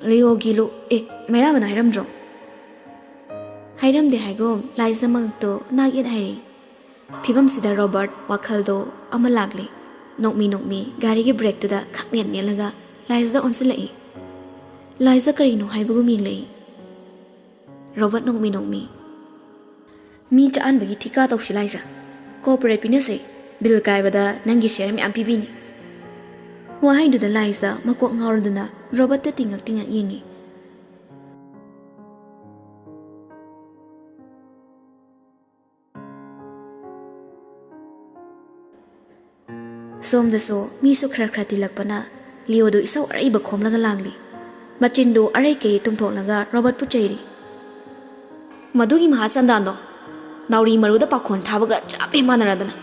"ꯂꯤꯑꯣꯒꯤ ꯂꯨ-, ꯑꯦ, ꯃꯩꯔꯥꯕꯅ ꯍꯥꯏꯔꯝꯗ꯭ꯔꯣ?" ꯍꯥꯏꯔꯝꯗꯦ ꯍꯥꯏꯒꯨꯝ ꯂꯥꯏꯖ ꯃꯉꯛꯇꯣ ꯅꯥꯛ ꯌꯦꯠ ꯍꯥꯏꯔꯤ꯫ ꯐꯤꯕꯝꯁꯤꯗ ꯔꯣꯕꯔꯠ ꯋꯥꯈꯜꯗꯣ ꯑꯃ ꯂꯥꯛꯂꯤ꯫ ꯅꯣꯛꯃꯤ ꯅꯣꯛꯃꯤ ꯒꯥꯔꯤꯒꯤ ꯕ꯭ꯔꯦꯛꯇꯨꯗ ꯈꯛ ꯅꯦꯠ ꯅꯦꯠꯂꯒ ꯂꯥꯏꯖꯗ ꯑꯣꯟꯁꯤꯜꯂꯛꯏ꯫ ꯂꯥꯏꯖ ꯀꯔꯤꯅꯣ ꯍꯥꯏꯕꯒꯨꯝ ꯌꯦꯡꯂꯛꯏ꯫ ꯔꯣꯕꯔꯠ ꯅꯣꯛꯃꯤ ꯅꯣꯛꯃꯤ, "ꯃꯤ ꯆꯥꯍꯟꯕꯒꯤ ꯊꯤꯀꯥ ꯇꯧꯁꯤ ꯂꯥꯏꯖ꯫ ꯀꯣꯑꯣꯄꯔꯦꯠ ꯄꯤꯅꯁꯦ꯫ ꯕꯤꯜ ꯀꯥꯏꯕꯗ ꯅꯪꯒꯤ ꯁꯤꯌꯔ ꯃꯌꯥꯝ ꯄꯤꯕꯤꯅꯤ"꯫ ꯋꯥꯍꯩꯗꯨꯗ ꯂꯥꯏꯖ ꯃꯀꯣꯛ ꯉꯥꯎꯔꯗꯨꯅ ꯔꯣꯕꯔꯠꯇ ꯇꯤꯡꯉꯛ ꯇꯤꯡꯉꯛ ꯌꯦꯡꯉꯤ꯫ ꯁꯣꯝꯗꯁꯨ ꯃꯤꯁꯨ ꯈꯔ ꯈꯔ ꯇꯤꯜꯂꯛꯄꯅ ꯂꯤꯑꯣꯗꯨ ꯏꯁꯧ ꯑꯔꯩꯕ ꯈꯣꯝꯂꯒ ꯂꯥꯡꯂꯤ꯫ ꯃꯆꯤꯟꯗꯨ ꯑꯔꯩ ꯀꯩ ꯇꯨꯝꯊꯣꯛꯂꯒ ꯔꯣꯕꯔꯠꯄꯨ ꯆꯩꯔꯤ꯫ "ꯃꯗꯨꯒꯤ ꯃꯍꯥ ꯆꯟꯗꯥꯟꯗꯣ ꯅꯥꯎꯔꯤ ꯃꯔꯨꯗ ꯄꯥꯈꯣꯟ ꯊꯥꯕꯒ ꯆꯞ ꯍꯦꯛ ꯃꯥꯟꯅꯔꯗꯅ꯫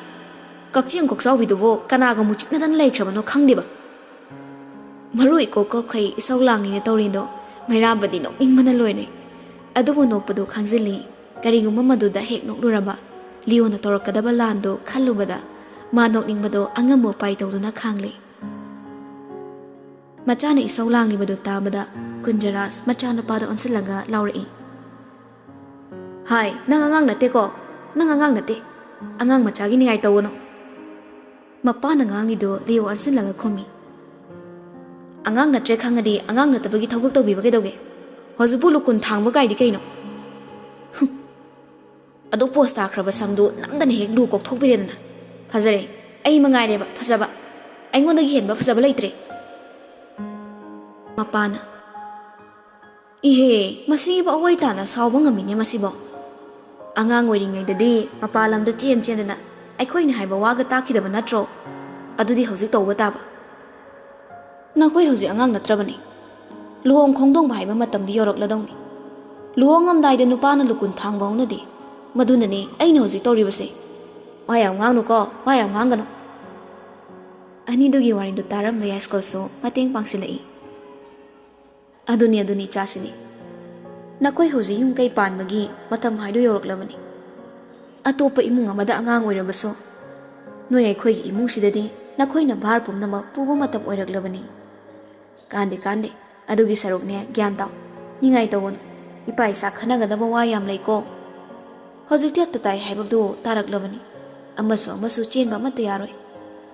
ꯀꯛꯆꯦꯡ ꯀꯣꯛꯆꯥꯎꯕꯤꯗꯨꯕꯨ ꯀꯅꯥꯒ ꯃꯨꯆꯤꯛꯅꯗꯅ ꯂꯩꯈ꯭ꯔꯕꯅꯣ ꯈꯪꯗꯦꯕ꯫ ꯃꯔꯨ ꯏꯀꯣꯛ ꯀꯣꯛꯈꯩ ꯏꯁꯧ ꯂꯥꯡꯂꯤꯅ ꯇꯧꯔꯤꯗꯣ ꯃꯩꯔꯥꯕꯗꯤ ꯅꯣꯛꯅꯤꯡꯕꯅ ꯂꯣꯏꯔꯦ꯫ ꯑꯗꯨꯕꯨ ꯅꯣꯛꯄꯗꯨ ꯈꯥꯡꯖꯤꯜꯂꯤ꯫ ꯀꯔꯤꯒꯨꯝꯕ ꯃꯗꯨꯗ ꯍꯦꯛ ꯅꯣꯛꯂꯨꯔꯕ ꯂꯤꯑꯣꯅ ꯇꯧꯔꯛꯀꯗꯕ ꯂꯥꯟꯗꯨ ꯈꯜꯂꯨꯕꯗ ꯃꯥ ꯅꯣꯛꯅꯤꯡꯕꯗꯣ ꯑꯉꯝꯕ ꯎꯄꯥꯏ ꯇꯧꯗꯨꯅ ꯈꯥꯡꯂꯤ"꯫ ꯃꯆꯥꯅ ꯏꯁꯧ ꯂꯥꯡꯂꯤꯕꯗꯨ ꯇꯥꯕꯗ ꯀꯨꯟꯖꯔꯥꯖ ꯃꯆꯥꯅꯨꯄꯥꯗ ꯑꯣꯟꯁꯤꯜꯂꯒ ꯂꯥꯎꯔꯛꯏ꯫ "ꯍꯥꯏ, ꯅꯪ ꯑꯉꯥꯡ ꯅꯠꯇꯦꯀꯣ? ꯅꯪ ꯑꯉꯥꯡ ꯅꯠꯇꯦ꯫ ꯑꯉꯥꯡ ꯃꯆꯥꯒꯤ ꯅꯤꯡꯉꯥꯏ ꯇꯧꯒꯅꯨ"꯫ ꯃꯄꯥꯅ ꯉꯥꯡꯂꯤꯗꯨ ꯂꯤꯑꯣ ꯑꯣꯟꯁꯤꯜꯂꯒ ꯈꯨꯝꯃꯤ꯫ "ꯑꯉꯥꯡ ꯅꯠꯇ꯭ꯔꯦ ꯈꯪꯉꯗꯤ ꯑꯉꯥꯡ ꯅꯠꯇꯕꯒꯤ ꯊꯕꯛ ꯇꯧꯕꯤꯕ ꯀꯩꯗꯧꯒꯦ? ꯍꯧꯖꯤꯛꯄꯨ ꯂꯨꯀꯨꯟ ꯊꯥꯡꯕ ꯀꯥꯏꯗꯤ ꯀꯩꯅꯣ? ꯍꯨꯝ꯫ ꯑꯗꯨ ꯄꯣꯁ ꯇꯥꯈ꯭ꯔꯕ ꯁꯝꯗꯨ ꯅꯝꯗꯅ ꯍꯦꯛ ꯂꯨ ꯀꯣꯛꯊꯣꯛꯄꯤꯔꯦꯗꯅ꯫ ꯐꯖꯔꯦ꯫ ꯑꯩ ꯃꯉꯥꯏꯔꯦꯕ ꯐꯖꯕ꯫ ꯑꯩꯉꯣꯟꯗꯒꯤ ꯍꯦꯟꯕ ꯐꯖꯕ ꯂꯩꯇ꯭ꯔꯦ"꯫ ꯃꯄꯥꯅ, "ꯏꯍꯦ, ꯃꯁꯤꯒꯤꯕꯨ ꯑꯋꯣꯏ ꯇꯥꯅ ꯁꯥꯎꯕ ꯉꯝꯃꯤꯅꯦ ꯃꯁꯤꯕꯣ꯫ ꯑꯉꯥꯡ ꯑꯣꯏꯔꯤꯉꯩꯗꯗꯤ ꯃꯄꯥꯟ ꯂꯝꯗ ꯆꯦꯟ ꯆꯦꯟꯗꯅ ꯑꯩꯈꯣꯏꯅ ꯍꯥꯏꯕ ꯋꯥꯒ ꯇꯥꯈꯤꯗꯕ ꯅꯠꯇ꯭ꯔꯣ? ꯑꯗꯨꯗꯤ ꯍꯧꯖꯤꯛ ꯇꯧꯕ ꯇꯥꯕ꯫ ꯅꯈꯣꯏ ꯍꯧꯖꯤꯛ ꯑꯉꯥꯡ ꯅꯠꯇ꯭ꯔꯕꯅꯤ꯫ ꯂꯨꯍꯣꯡ ꯈꯣꯡꯗꯣꯡꯕ ꯍꯥꯏꯕ ꯃꯇꯝꯗꯤ ꯌꯧꯔꯛꯂꯗꯧꯅꯤ꯫ ꯂꯨꯍꯣꯡꯉꯝꯗꯥꯏꯗ ꯅꯨꯄꯥꯅ ꯂꯨꯀꯨꯟ ꯊꯥꯡꯕ ꯍꯧꯅꯗꯦ꯫ ꯃꯗꯨꯅꯅꯤ ꯑꯩꯅ ꯍꯧꯖꯤꯛ ꯇꯧꯔꯤꯕꯁꯦ"꯫ "ꯋꯥ ꯌꯥꯝ ꯉꯥꯡꯅꯨꯀꯣ, ꯋꯥ ꯌꯥꯝ ꯉꯥꯡꯒꯅꯨ"꯫ ꯑꯅꯤꯗꯨꯒꯤ ꯋꯥꯔꯤꯗꯨ ꯇꯥꯔꯝꯕ ꯌꯥꯏꯁ꯭ꯀꯨꯜꯁꯨ ꯃꯇꯦꯡ ꯄꯥꯡꯁꯤꯜꯂꯛꯏ꯫ "ꯑꯗꯨꯅꯤ, ꯑꯗꯨꯅꯤ, ꯏꯆꯥꯁꯤꯅꯤ꯫ ꯅꯈꯣꯏ ꯍꯧꯖꯤꯛ ꯌꯨꯝ ꯀꯩ ꯄꯥꯟꯕꯒꯤ ꯃꯇꯝ ꯍꯥꯏꯗꯨ ꯌꯧꯔꯛꯂꯕꯅꯤ꯫ ꯑꯇꯣꯞꯄ ꯏꯃꯨꯡ ꯑꯃꯗ ꯑꯉꯥꯡ ꯑꯣꯏꯔꯕꯁꯨ, ꯅꯣꯏ ꯑꯩꯈꯣꯏꯒꯤ ꯏꯃꯨꯡꯁꯤꯗꯗꯤ ꯅꯈꯣꯏꯅ ꯚꯥꯔ ꯄꯨꯝꯅꯃꯛ ꯄꯨꯕ ꯃꯇꯝ ꯑꯣꯏꯔꯛꯂꯕꯅꯤ꯫ ꯀꯥꯟꯗꯦ, ꯀꯥꯟꯗꯦ, ꯑꯗꯨꯒꯤ ꯁꯔꯨꯛꯅꯦ, ꯒ꯭ꯌꯥꯟ ꯇꯥꯎ꯫ ꯅꯤꯡꯉꯥꯏ ꯇꯧꯒꯅꯨ꯫ ꯏꯄꯥ ꯏꯆꯥ ꯈꯟꯅꯒꯗꯕ ꯋꯥ ꯌꯥꯝ ꯂꯩꯀꯣ꯫ ꯍꯧꯖꯤꯛꯇꯤ ꯑꯇ ꯇꯥꯏ ꯍꯥꯏꯕꯗꯨ ꯇꯥꯔꯛꯂꯕꯅꯤ꯫ ꯑꯃꯁꯨ ꯑꯃꯁꯨ ꯆꯦꯟꯕ ꯑꯃꯠꯇ ꯌꯥꯔꯣꯏ꯫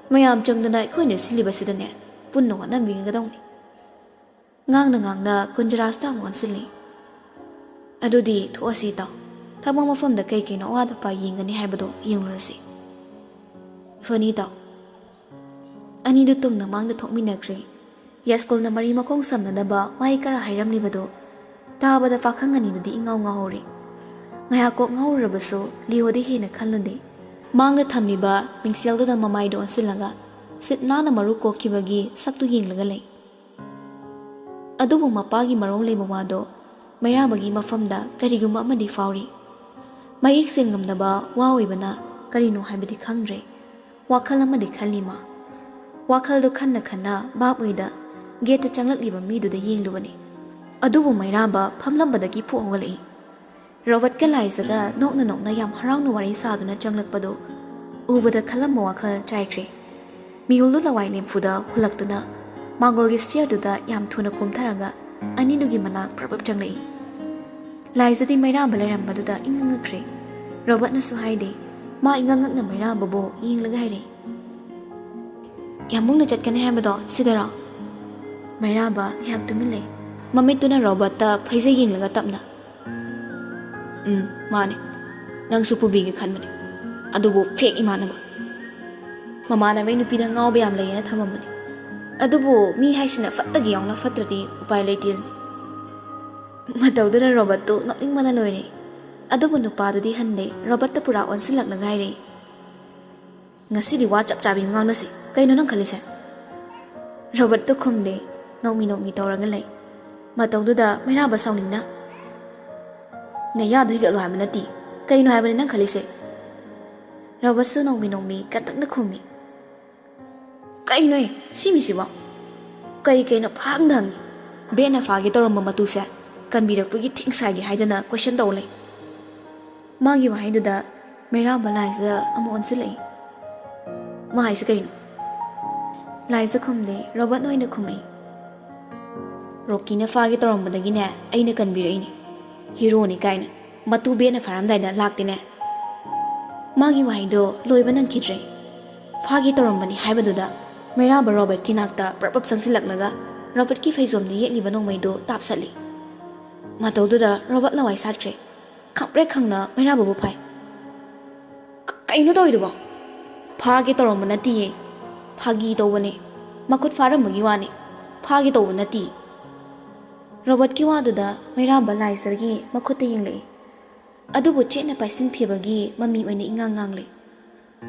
ꯃꯌꯥꯝ ꯆꯪꯗꯅ ꯑꯩꯈꯣꯏꯅ ꯁꯤꯜꯂꯤꯕꯁꯤꯗꯅꯦ, ꯄꯨꯟꯅ ꯍꯣꯠꯅꯃꯤꯟꯒꯗꯧꯅꯤ꯫ ꯉꯥꯡꯅ ꯉꯥꯡꯅ ꯀꯨꯟꯖꯔꯥꯖꯇ ꯑꯃꯨꯛ ꯑꯣꯟꯁꯤꯜꯂꯤ꯫ ꯑꯗꯨꯗꯤ ꯊꯣꯛꯑꯁꯤ ꯏꯇꯥꯎ꯫ ꯊꯕꯛ ꯃꯐꯝꯗ ꯀꯩ ꯀꯩꯅꯣ ꯑꯋꯥꯠ ꯑꯄꯥ ꯌꯦꯡꯒꯅꯤ ꯍꯥꯏꯕꯗꯣ ꯌꯦꯡꯂꯨꯔꯁꯤ꯫ ꯐꯅꯤ ꯏꯇꯥꯎ꯫ ꯑꯅꯤꯗꯨ ꯇꯨꯡꯅ ꯃꯥꯡꯗ ꯊꯣꯛꯃꯤꯟꯅꯈ꯭ꯔꯦ꯫ ꯌꯥꯏꯁ꯭ꯀꯨꯜꯅ ꯃꯔꯤ ꯃꯈꯣꯡ ꯁꯝꯅꯅꯕ ꯋꯥꯍꯩ ꯈꯔ ꯍꯥꯏꯔꯝꯂꯤꯕꯗꯨ ꯇꯥꯕꯗ ꯄꯥꯈꯪ ꯑꯅꯤꯗꯨꯗꯤ ꯏꯉꯥꯎ ꯉꯥꯎꯍꯧꯔꯦ꯫ ꯉꯥꯏꯍꯥꯛ ꯀꯣꯛ ꯉꯥꯎꯔꯨꯔꯕꯁꯨ ꯂꯤꯌꯣꯗꯤ ꯍꯦꯟꯅ ꯈꯜꯂꯨꯗꯦ꯫ ꯃꯥꯡꯗ ꯊꯝꯂꯤꯕ ꯃꯤꯡꯁꯦꯜꯗꯨꯗ ꯃꯃꯥꯏꯗꯨ ꯑꯣꯟꯁꯤꯜꯂꯒ ꯁꯤꯠ ꯅꯥꯟꯅ ꯃꯔꯨ ꯀꯣꯛꯈꯤꯕꯒꯤ ꯁꯛꯇꯨ ꯌꯦꯡꯂꯒ ꯂꯩ꯫ ꯑꯗꯨꯕꯨ ꯃꯄꯥꯒꯤ ꯃꯔꯣꯜ ꯂꯩꯕ ꯋꯥꯗꯣ ꯃꯩꯔꯥꯕꯒꯤ ꯃꯐꯝꯗ ꯀꯔꯤꯒꯨꯝꯕ ꯑꯃꯗꯤ ꯐꯥꯎꯔꯤ꯫ ꯃꯌꯦꯛ ꯁꯦꯡꯂꯝꯗꯕ ꯋꯥ ꯑꯣꯏꯕꯅ ꯀꯔꯤꯅꯣ ꯍꯥꯏꯕꯗꯤ ꯈꯪꯗ꯭ꯔꯦ꯫ ꯋꯥꯈꯜ ꯑꯃꯗꯤ ꯈꯜꯂꯤ ꯃꯥ꯫ ꯋꯥꯈꯜꯗꯨ ꯈꯟꯅ ꯈꯟꯅ ꯚꯥꯞ ꯑꯣꯏꯗ ꯒꯦꯠꯇ ꯆꯪꯂꯛꯂꯤꯕ ꯃꯤꯗꯨꯗ ꯌꯦꯡꯂꯨꯕꯅꯤ꯫ ꯑꯗꯨꯕꯨ ꯃꯩꯔꯥꯕ ꯐꯝꯂꯝꯕꯗꯒꯤ ꯐꯨꯛ ꯍꯧꯒꯠꯂꯛꯏ꯫ ꯔꯣꯕꯔꯠꯀ ꯂꯥꯏꯖꯒ ꯅꯣꯛꯅ ꯅꯣꯛꯅ ꯌꯥꯝ ꯍꯔꯥꯎꯅ ꯋꯥꯔꯤ ꯁꯥꯗꯨꯅ ꯆꯪꯂꯛꯄꯗꯨ ꯎꯕꯗ ꯈꯜꯂꯝꯕ ꯋꯥꯈꯜ ꯆꯥꯏꯈ꯭ꯔꯦ꯫ ꯃꯤꯍꯨꯜꯗꯨ ꯂꯋꯥꯏ ꯂꯦꯝꯐꯨꯗ ꯍꯨꯜꯂꯛꯇꯨꯅ ꯃꯥꯡꯒꯣꯜꯒꯤ ꯁ꯭ꯇꯤꯌꯔꯗꯨꯗ ꯌꯥꯝ ꯊꯨꯅ ꯀꯨꯝꯊꯔꯒ ꯑꯅꯤꯗꯨꯒꯤ ꯃꯅꯥꯛ ꯄ꯭ꯔꯞ ꯄ꯭ꯔꯞ ꯆꯪꯂꯛꯏ꯫ ꯂꯥꯏꯖꯗꯤ ꯃꯩꯔꯥꯕ ꯂꯩꯔꯝꯕꯗꯨꯗ ꯏꯉꯛ ꯉꯛꯈ꯭ꯔꯦ꯫ ꯔꯣꯕꯔꯠꯅꯁꯨ ꯍꯥꯏꯗꯦ꯫ ꯃꯥ ꯏꯉꯛ ꯉꯛꯅ ꯃꯩꯔꯥꯕꯕꯨ ꯌꯦꯡꯂꯒ ꯍꯥꯏꯔꯛꯏ, "ꯌꯥꯝꯕꯨꯡꯅ ꯆꯠꯀꯅꯤ ꯍꯥꯏꯕꯗꯣ ꯁꯤꯗꯔꯣ?" ꯃꯩꯔꯥꯕ ꯉꯥꯏꯍꯥꯛ ꯇꯨꯃꯤꯟ ꯂꯩ꯫ ꯃꯃꯤꯠꯇꯨꯅ ꯔꯣꯕꯔꯠꯇ ꯐꯩꯖꯩ ꯌꯦꯡꯂꯒ ꯇꯞꯅ, "ꯎꯝ, ꯃꯥꯅꯦ꯫ ꯅꯪꯁꯨ ꯄꯨꯕꯤꯒꯦ ꯈꯟꯕꯅꯦ꯫ ꯑꯗꯨꯕꯨ ꯐꯦꯛ ꯏꯃꯥꯟꯅꯕ꯫ ꯃꯃꯥꯟꯅꯕꯩ ꯅꯨꯄꯤꯗ ꯉꯥꯎꯕ ꯌꯥꯝ ꯂꯩꯌꯦꯅ ꯊꯝꯃꯝꯕꯅꯦ꯫ ꯑꯗꯨꯕꯨ ꯃꯤ ꯍꯥꯏꯁꯤꯅ ꯐꯠꯇꯒꯤ ꯌꯥꯎꯅ ꯐꯠꯇ꯭ꯔꯗꯤ ꯎꯄꯥꯏ ꯂꯩꯇꯦꯗꯅ꯫" ꯃꯇꯧꯗꯨꯗ ꯔꯣꯕꯔꯠꯇꯨ ꯅꯣꯛꯅꯤꯡꯕꯅ ꯂꯣꯏꯔꯦ꯫ ꯑꯗꯨꯕꯨ ꯅꯨꯄꯥꯗꯨꯗꯤ ꯍꯟꯗꯦ꯫ ꯔꯣꯕꯔꯠꯇ ꯄꯨꯔꯥ ꯑꯣꯟꯁꯤꯜꯂꯛꯂꯒ ꯍꯥꯏꯔꯛꯏ, "ꯉꯁꯤꯗꯤ ꯋꯥ ꯆꯞ ꯆꯥꯕꯤ ꯑꯃ ꯉꯥꯡꯅꯁꯤ꯫ ꯀꯩꯅꯣ ꯅꯪ ꯈꯜꯂꯤꯁꯦ?" ꯔꯣꯕꯔꯠꯇꯣ ꯈꯨꯝꯗꯦ, ꯅꯣꯛꯃꯤ ꯅꯣꯛꯃꯤ ꯇꯧꯔꯒ ꯂꯩ꯫ ꯃꯇꯧꯗꯨꯗ ꯃꯩꯔꯥꯕ ꯁꯥꯎꯅꯤꯡꯅ, "ꯅꯌꯥꯗꯣ ꯍꯤꯒꯠꯂꯣ ꯍꯥꯏꯕ ꯅꯠꯇꯦ꯫ ꯀꯩꯅꯣ ꯍꯥꯏꯕꯅꯤ ꯅꯪ ꯈꯜꯂꯤꯁꯦ?" ꯔꯣꯕꯔꯠꯁꯨ ꯅꯣꯛꯃꯤ ꯅꯣꯛꯃꯤ ꯀꯟꯇꯛꯅ ꯈꯨꯝꯃꯤ, "ꯀꯩꯅꯣꯍꯦ ꯁꯤ ꯃꯤꯁꯤꯕꯣ? ꯀꯩ ꯀꯩꯅꯣ ꯐꯥꯡꯗ ꯍꯪꯉꯤ꯫ ꯕꯦꯠꯅ ꯐꯥꯒꯦ ꯇꯧꯔꯝꯕ ꯃꯇꯨꯁꯦ ꯀꯟꯕꯤꯔꯛꯄꯒꯤ ꯊꯦꯡꯁ ꯍꯥꯏꯒꯦ ꯍꯥꯏꯗꯅ ꯀꯣꯏꯁꯟ ꯇꯧ ꯂꯩ꯫" ꯃꯥꯒꯤ ꯋꯥꯍꯩꯗꯨꯗ ꯃꯩꯔꯥꯕ ꯂꯥꯏꯖꯥ ꯑꯃꯨꯛ ꯑꯣꯟꯁꯤꯜꯂꯛꯏ꯫ "ꯃꯥ ꯍꯥꯏꯁꯦ ꯀꯩꯅꯣ?" ꯂꯥꯏꯖꯥ ꯈꯨꯝꯗꯦ, ꯔꯣꯕꯥꯔꯠꯅ ꯑꯣꯏꯅ ꯈꯨꯝꯃꯛꯏ꯫ "ꯔꯣꯀꯤꯅ ꯐꯥꯒꯦ ꯇꯧꯔꯝꯕꯗꯒꯤꯅꯦ ꯑꯩꯅ ꯀꯟꯕꯤꯔꯛꯏꯅꯦ꯫ ꯍꯤꯔꯣꯅꯤ ꯀꯥꯏꯅ ꯃꯇꯨ ꯕꯦꯟꯅ ꯐꯥꯔꯝꯗꯥꯏꯗ ꯂꯥꯛꯇꯦꯅꯦ꯫" ꯃꯥꯒꯤ ꯋꯥꯍꯩꯗꯣ ꯂꯣꯏꯕ ꯅꯪꯈꯤꯗ꯭ꯔꯦ꯫ ꯐꯥꯒꯦ ꯇꯧꯔꯝꯕꯅꯤ ꯍꯥꯏꯕꯗꯨꯗ ꯃꯩꯔꯥꯕ ꯔꯣꯕꯥꯔꯠꯀꯤ ꯅꯥꯛꯇ ꯄ꯭ꯔꯞ ꯄ꯭ꯔꯞ ꯆꯪꯁꯤꯜꯂꯛꯂꯒ ꯔꯣꯕꯥꯔꯠꯀꯤ ꯐꯩꯖꯣꯝꯗ ꯌꯦꯠꯂꯤꯕ ꯅꯣꯡꯃꯩꯗꯣ ꯇꯥꯞꯁꯜꯂꯤ꯫ ꯃꯇꯧꯗꯨꯗ ꯔꯣꯕꯥꯔꯠ ꯂꯋꯥꯏ ꯁꯥꯠꯈ꯭ꯔꯦ꯫ ꯈꯪꯄ꯭ꯔꯦꯛ ꯈꯪꯅ ꯃꯩꯔꯥꯕꯕꯨ ꯐꯥꯏ꯫ "ꯀ-, ꯀꯩꯅꯣ ꯇꯧꯔꯤꯗꯨꯕꯣ?" "ꯐꯥꯒꯦ ꯇꯧꯔꯝꯕ ꯅꯠꯇꯤꯌꯦ꯫ ꯐꯥꯒꯤ ꯇꯧꯕꯅꯦ꯫ ꯃꯈꯨꯠ ꯐꯥꯔꯝꯕꯒꯤ ꯋꯥꯅꯤ꯫ ꯐꯥꯒꯦ ꯇꯧꯕ ꯅꯠꯇꯤꯌꯦ꯫" ꯔꯣꯕꯥꯔꯠꯀꯤ ꯋꯥꯗꯨꯗ ꯃꯩꯔꯥꯕ ꯂꯥꯏꯖꯥꯒꯤ ꯃꯈꯨꯠꯇ ꯌꯦꯡꯂꯛꯏ꯫ ꯑꯗꯨꯕꯨ ꯆꯦꯠꯅ ꯄꯥꯏꯁꯤꯟꯈꯤꯕꯒꯤ ꯃꯃꯤ ꯑꯣꯏꯅ ꯏꯉꯥꯡ ꯉꯥꯡꯂꯦ꯫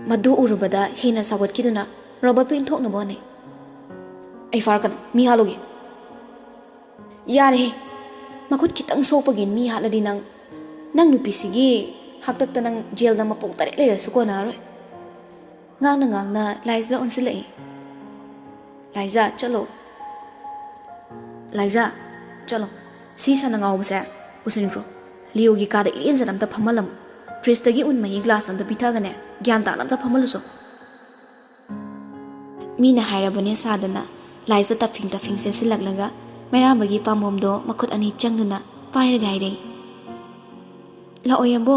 ꯃꯗꯨ ꯎꯔꯨꯕꯗ ꯍꯦꯟꯅ ꯁꯥꯎꯒꯠꯈꯤꯗꯨꯅ ꯔꯣꯕꯥꯔꯠꯄꯨ ꯏꯟꯊꯣꯛꯅꯕ ꯍꯣꯠꯅꯩ꯫ "ꯑꯩ ꯐꯥꯔꯛꯀꯅꯨ, ꯃꯤ ꯍꯥꯠꯂꯨꯒꯦ꯫" "ꯌꯥꯔꯦꯍꯦ, ꯃꯈꯨꯠ ꯈꯤꯇꯪ ꯁꯣꯛꯄꯒꯤ ꯃꯤ ꯍꯥꯠꯂꯗꯤ ꯅꯪ, ꯅꯪ ꯅꯨꯄꯤꯁꯤꯒꯤ ꯍꯥꯛꯇꯛꯇ ꯅꯪ ꯖꯦꯜꯗ ꯃꯄꯣꯛ ꯇꯔꯦꯠ ꯂꯩꯔꯁꯨ ꯀꯣꯟꯅꯔꯣꯏ꯫" ꯉꯥꯡꯅ ꯉꯥꯡꯅ ꯂꯥꯏꯖꯥ ꯑꯣꯟꯁꯤꯜꯂꯛꯏ꯫ "ꯂꯥꯏꯖꯥ, ꯆꯠꯂꯣ꯫ ꯂꯥꯏꯖꯥ, ꯆꯠꯂꯣ꯫ ꯁꯤ ꯁꯟꯅ ꯉꯥꯎꯕꯁꯦ ꯄꯨꯁꯤꯟꯈ꯭ꯔꯣ꯫ ꯂꯤꯑꯣꯒꯤ ꯀꯥꯗ ꯏꯔꯦꯟꯖꯅ ꯑꯝꯇ ꯐꯝꯍꯜꯂꯝꯃꯨ꯫ ꯐ꯭ꯔꯤꯖꯇꯒꯤ ꯎꯟ ꯃꯍꯤ ꯒ꯭ꯂꯥꯁ ꯑꯝꯇ ꯄꯤꯊꯛꯑꯒꯅꯦ, ꯒ꯭ꯌꯥꯟ ꯇꯥꯅ ꯑꯝꯇ ꯐꯝꯍꯜꯂꯨꯁꯣ꯫" ꯃꯤꯅ ꯍꯥꯏꯔꯕꯅꯦ ꯁꯥꯗꯅ ꯂꯥꯏꯖꯥ ꯇꯞꯐꯤꯡ ꯇꯞꯐꯤꯡ ꯆꯦꯟꯁꯤꯜꯂꯛꯂꯒ ꯃꯩꯔꯥꯕꯒꯤ ꯄꯥꯝꯕꯣꯝꯗꯣ ꯃꯈꯨꯠ ꯑꯅꯤ ꯆꯪꯗꯨꯅ ꯄꯥꯏꯔꯒ ꯍꯥꯏꯔꯛꯏ, "ꯂꯥꯛꯑꯣ ꯌꯥꯝꯕꯣ꯫"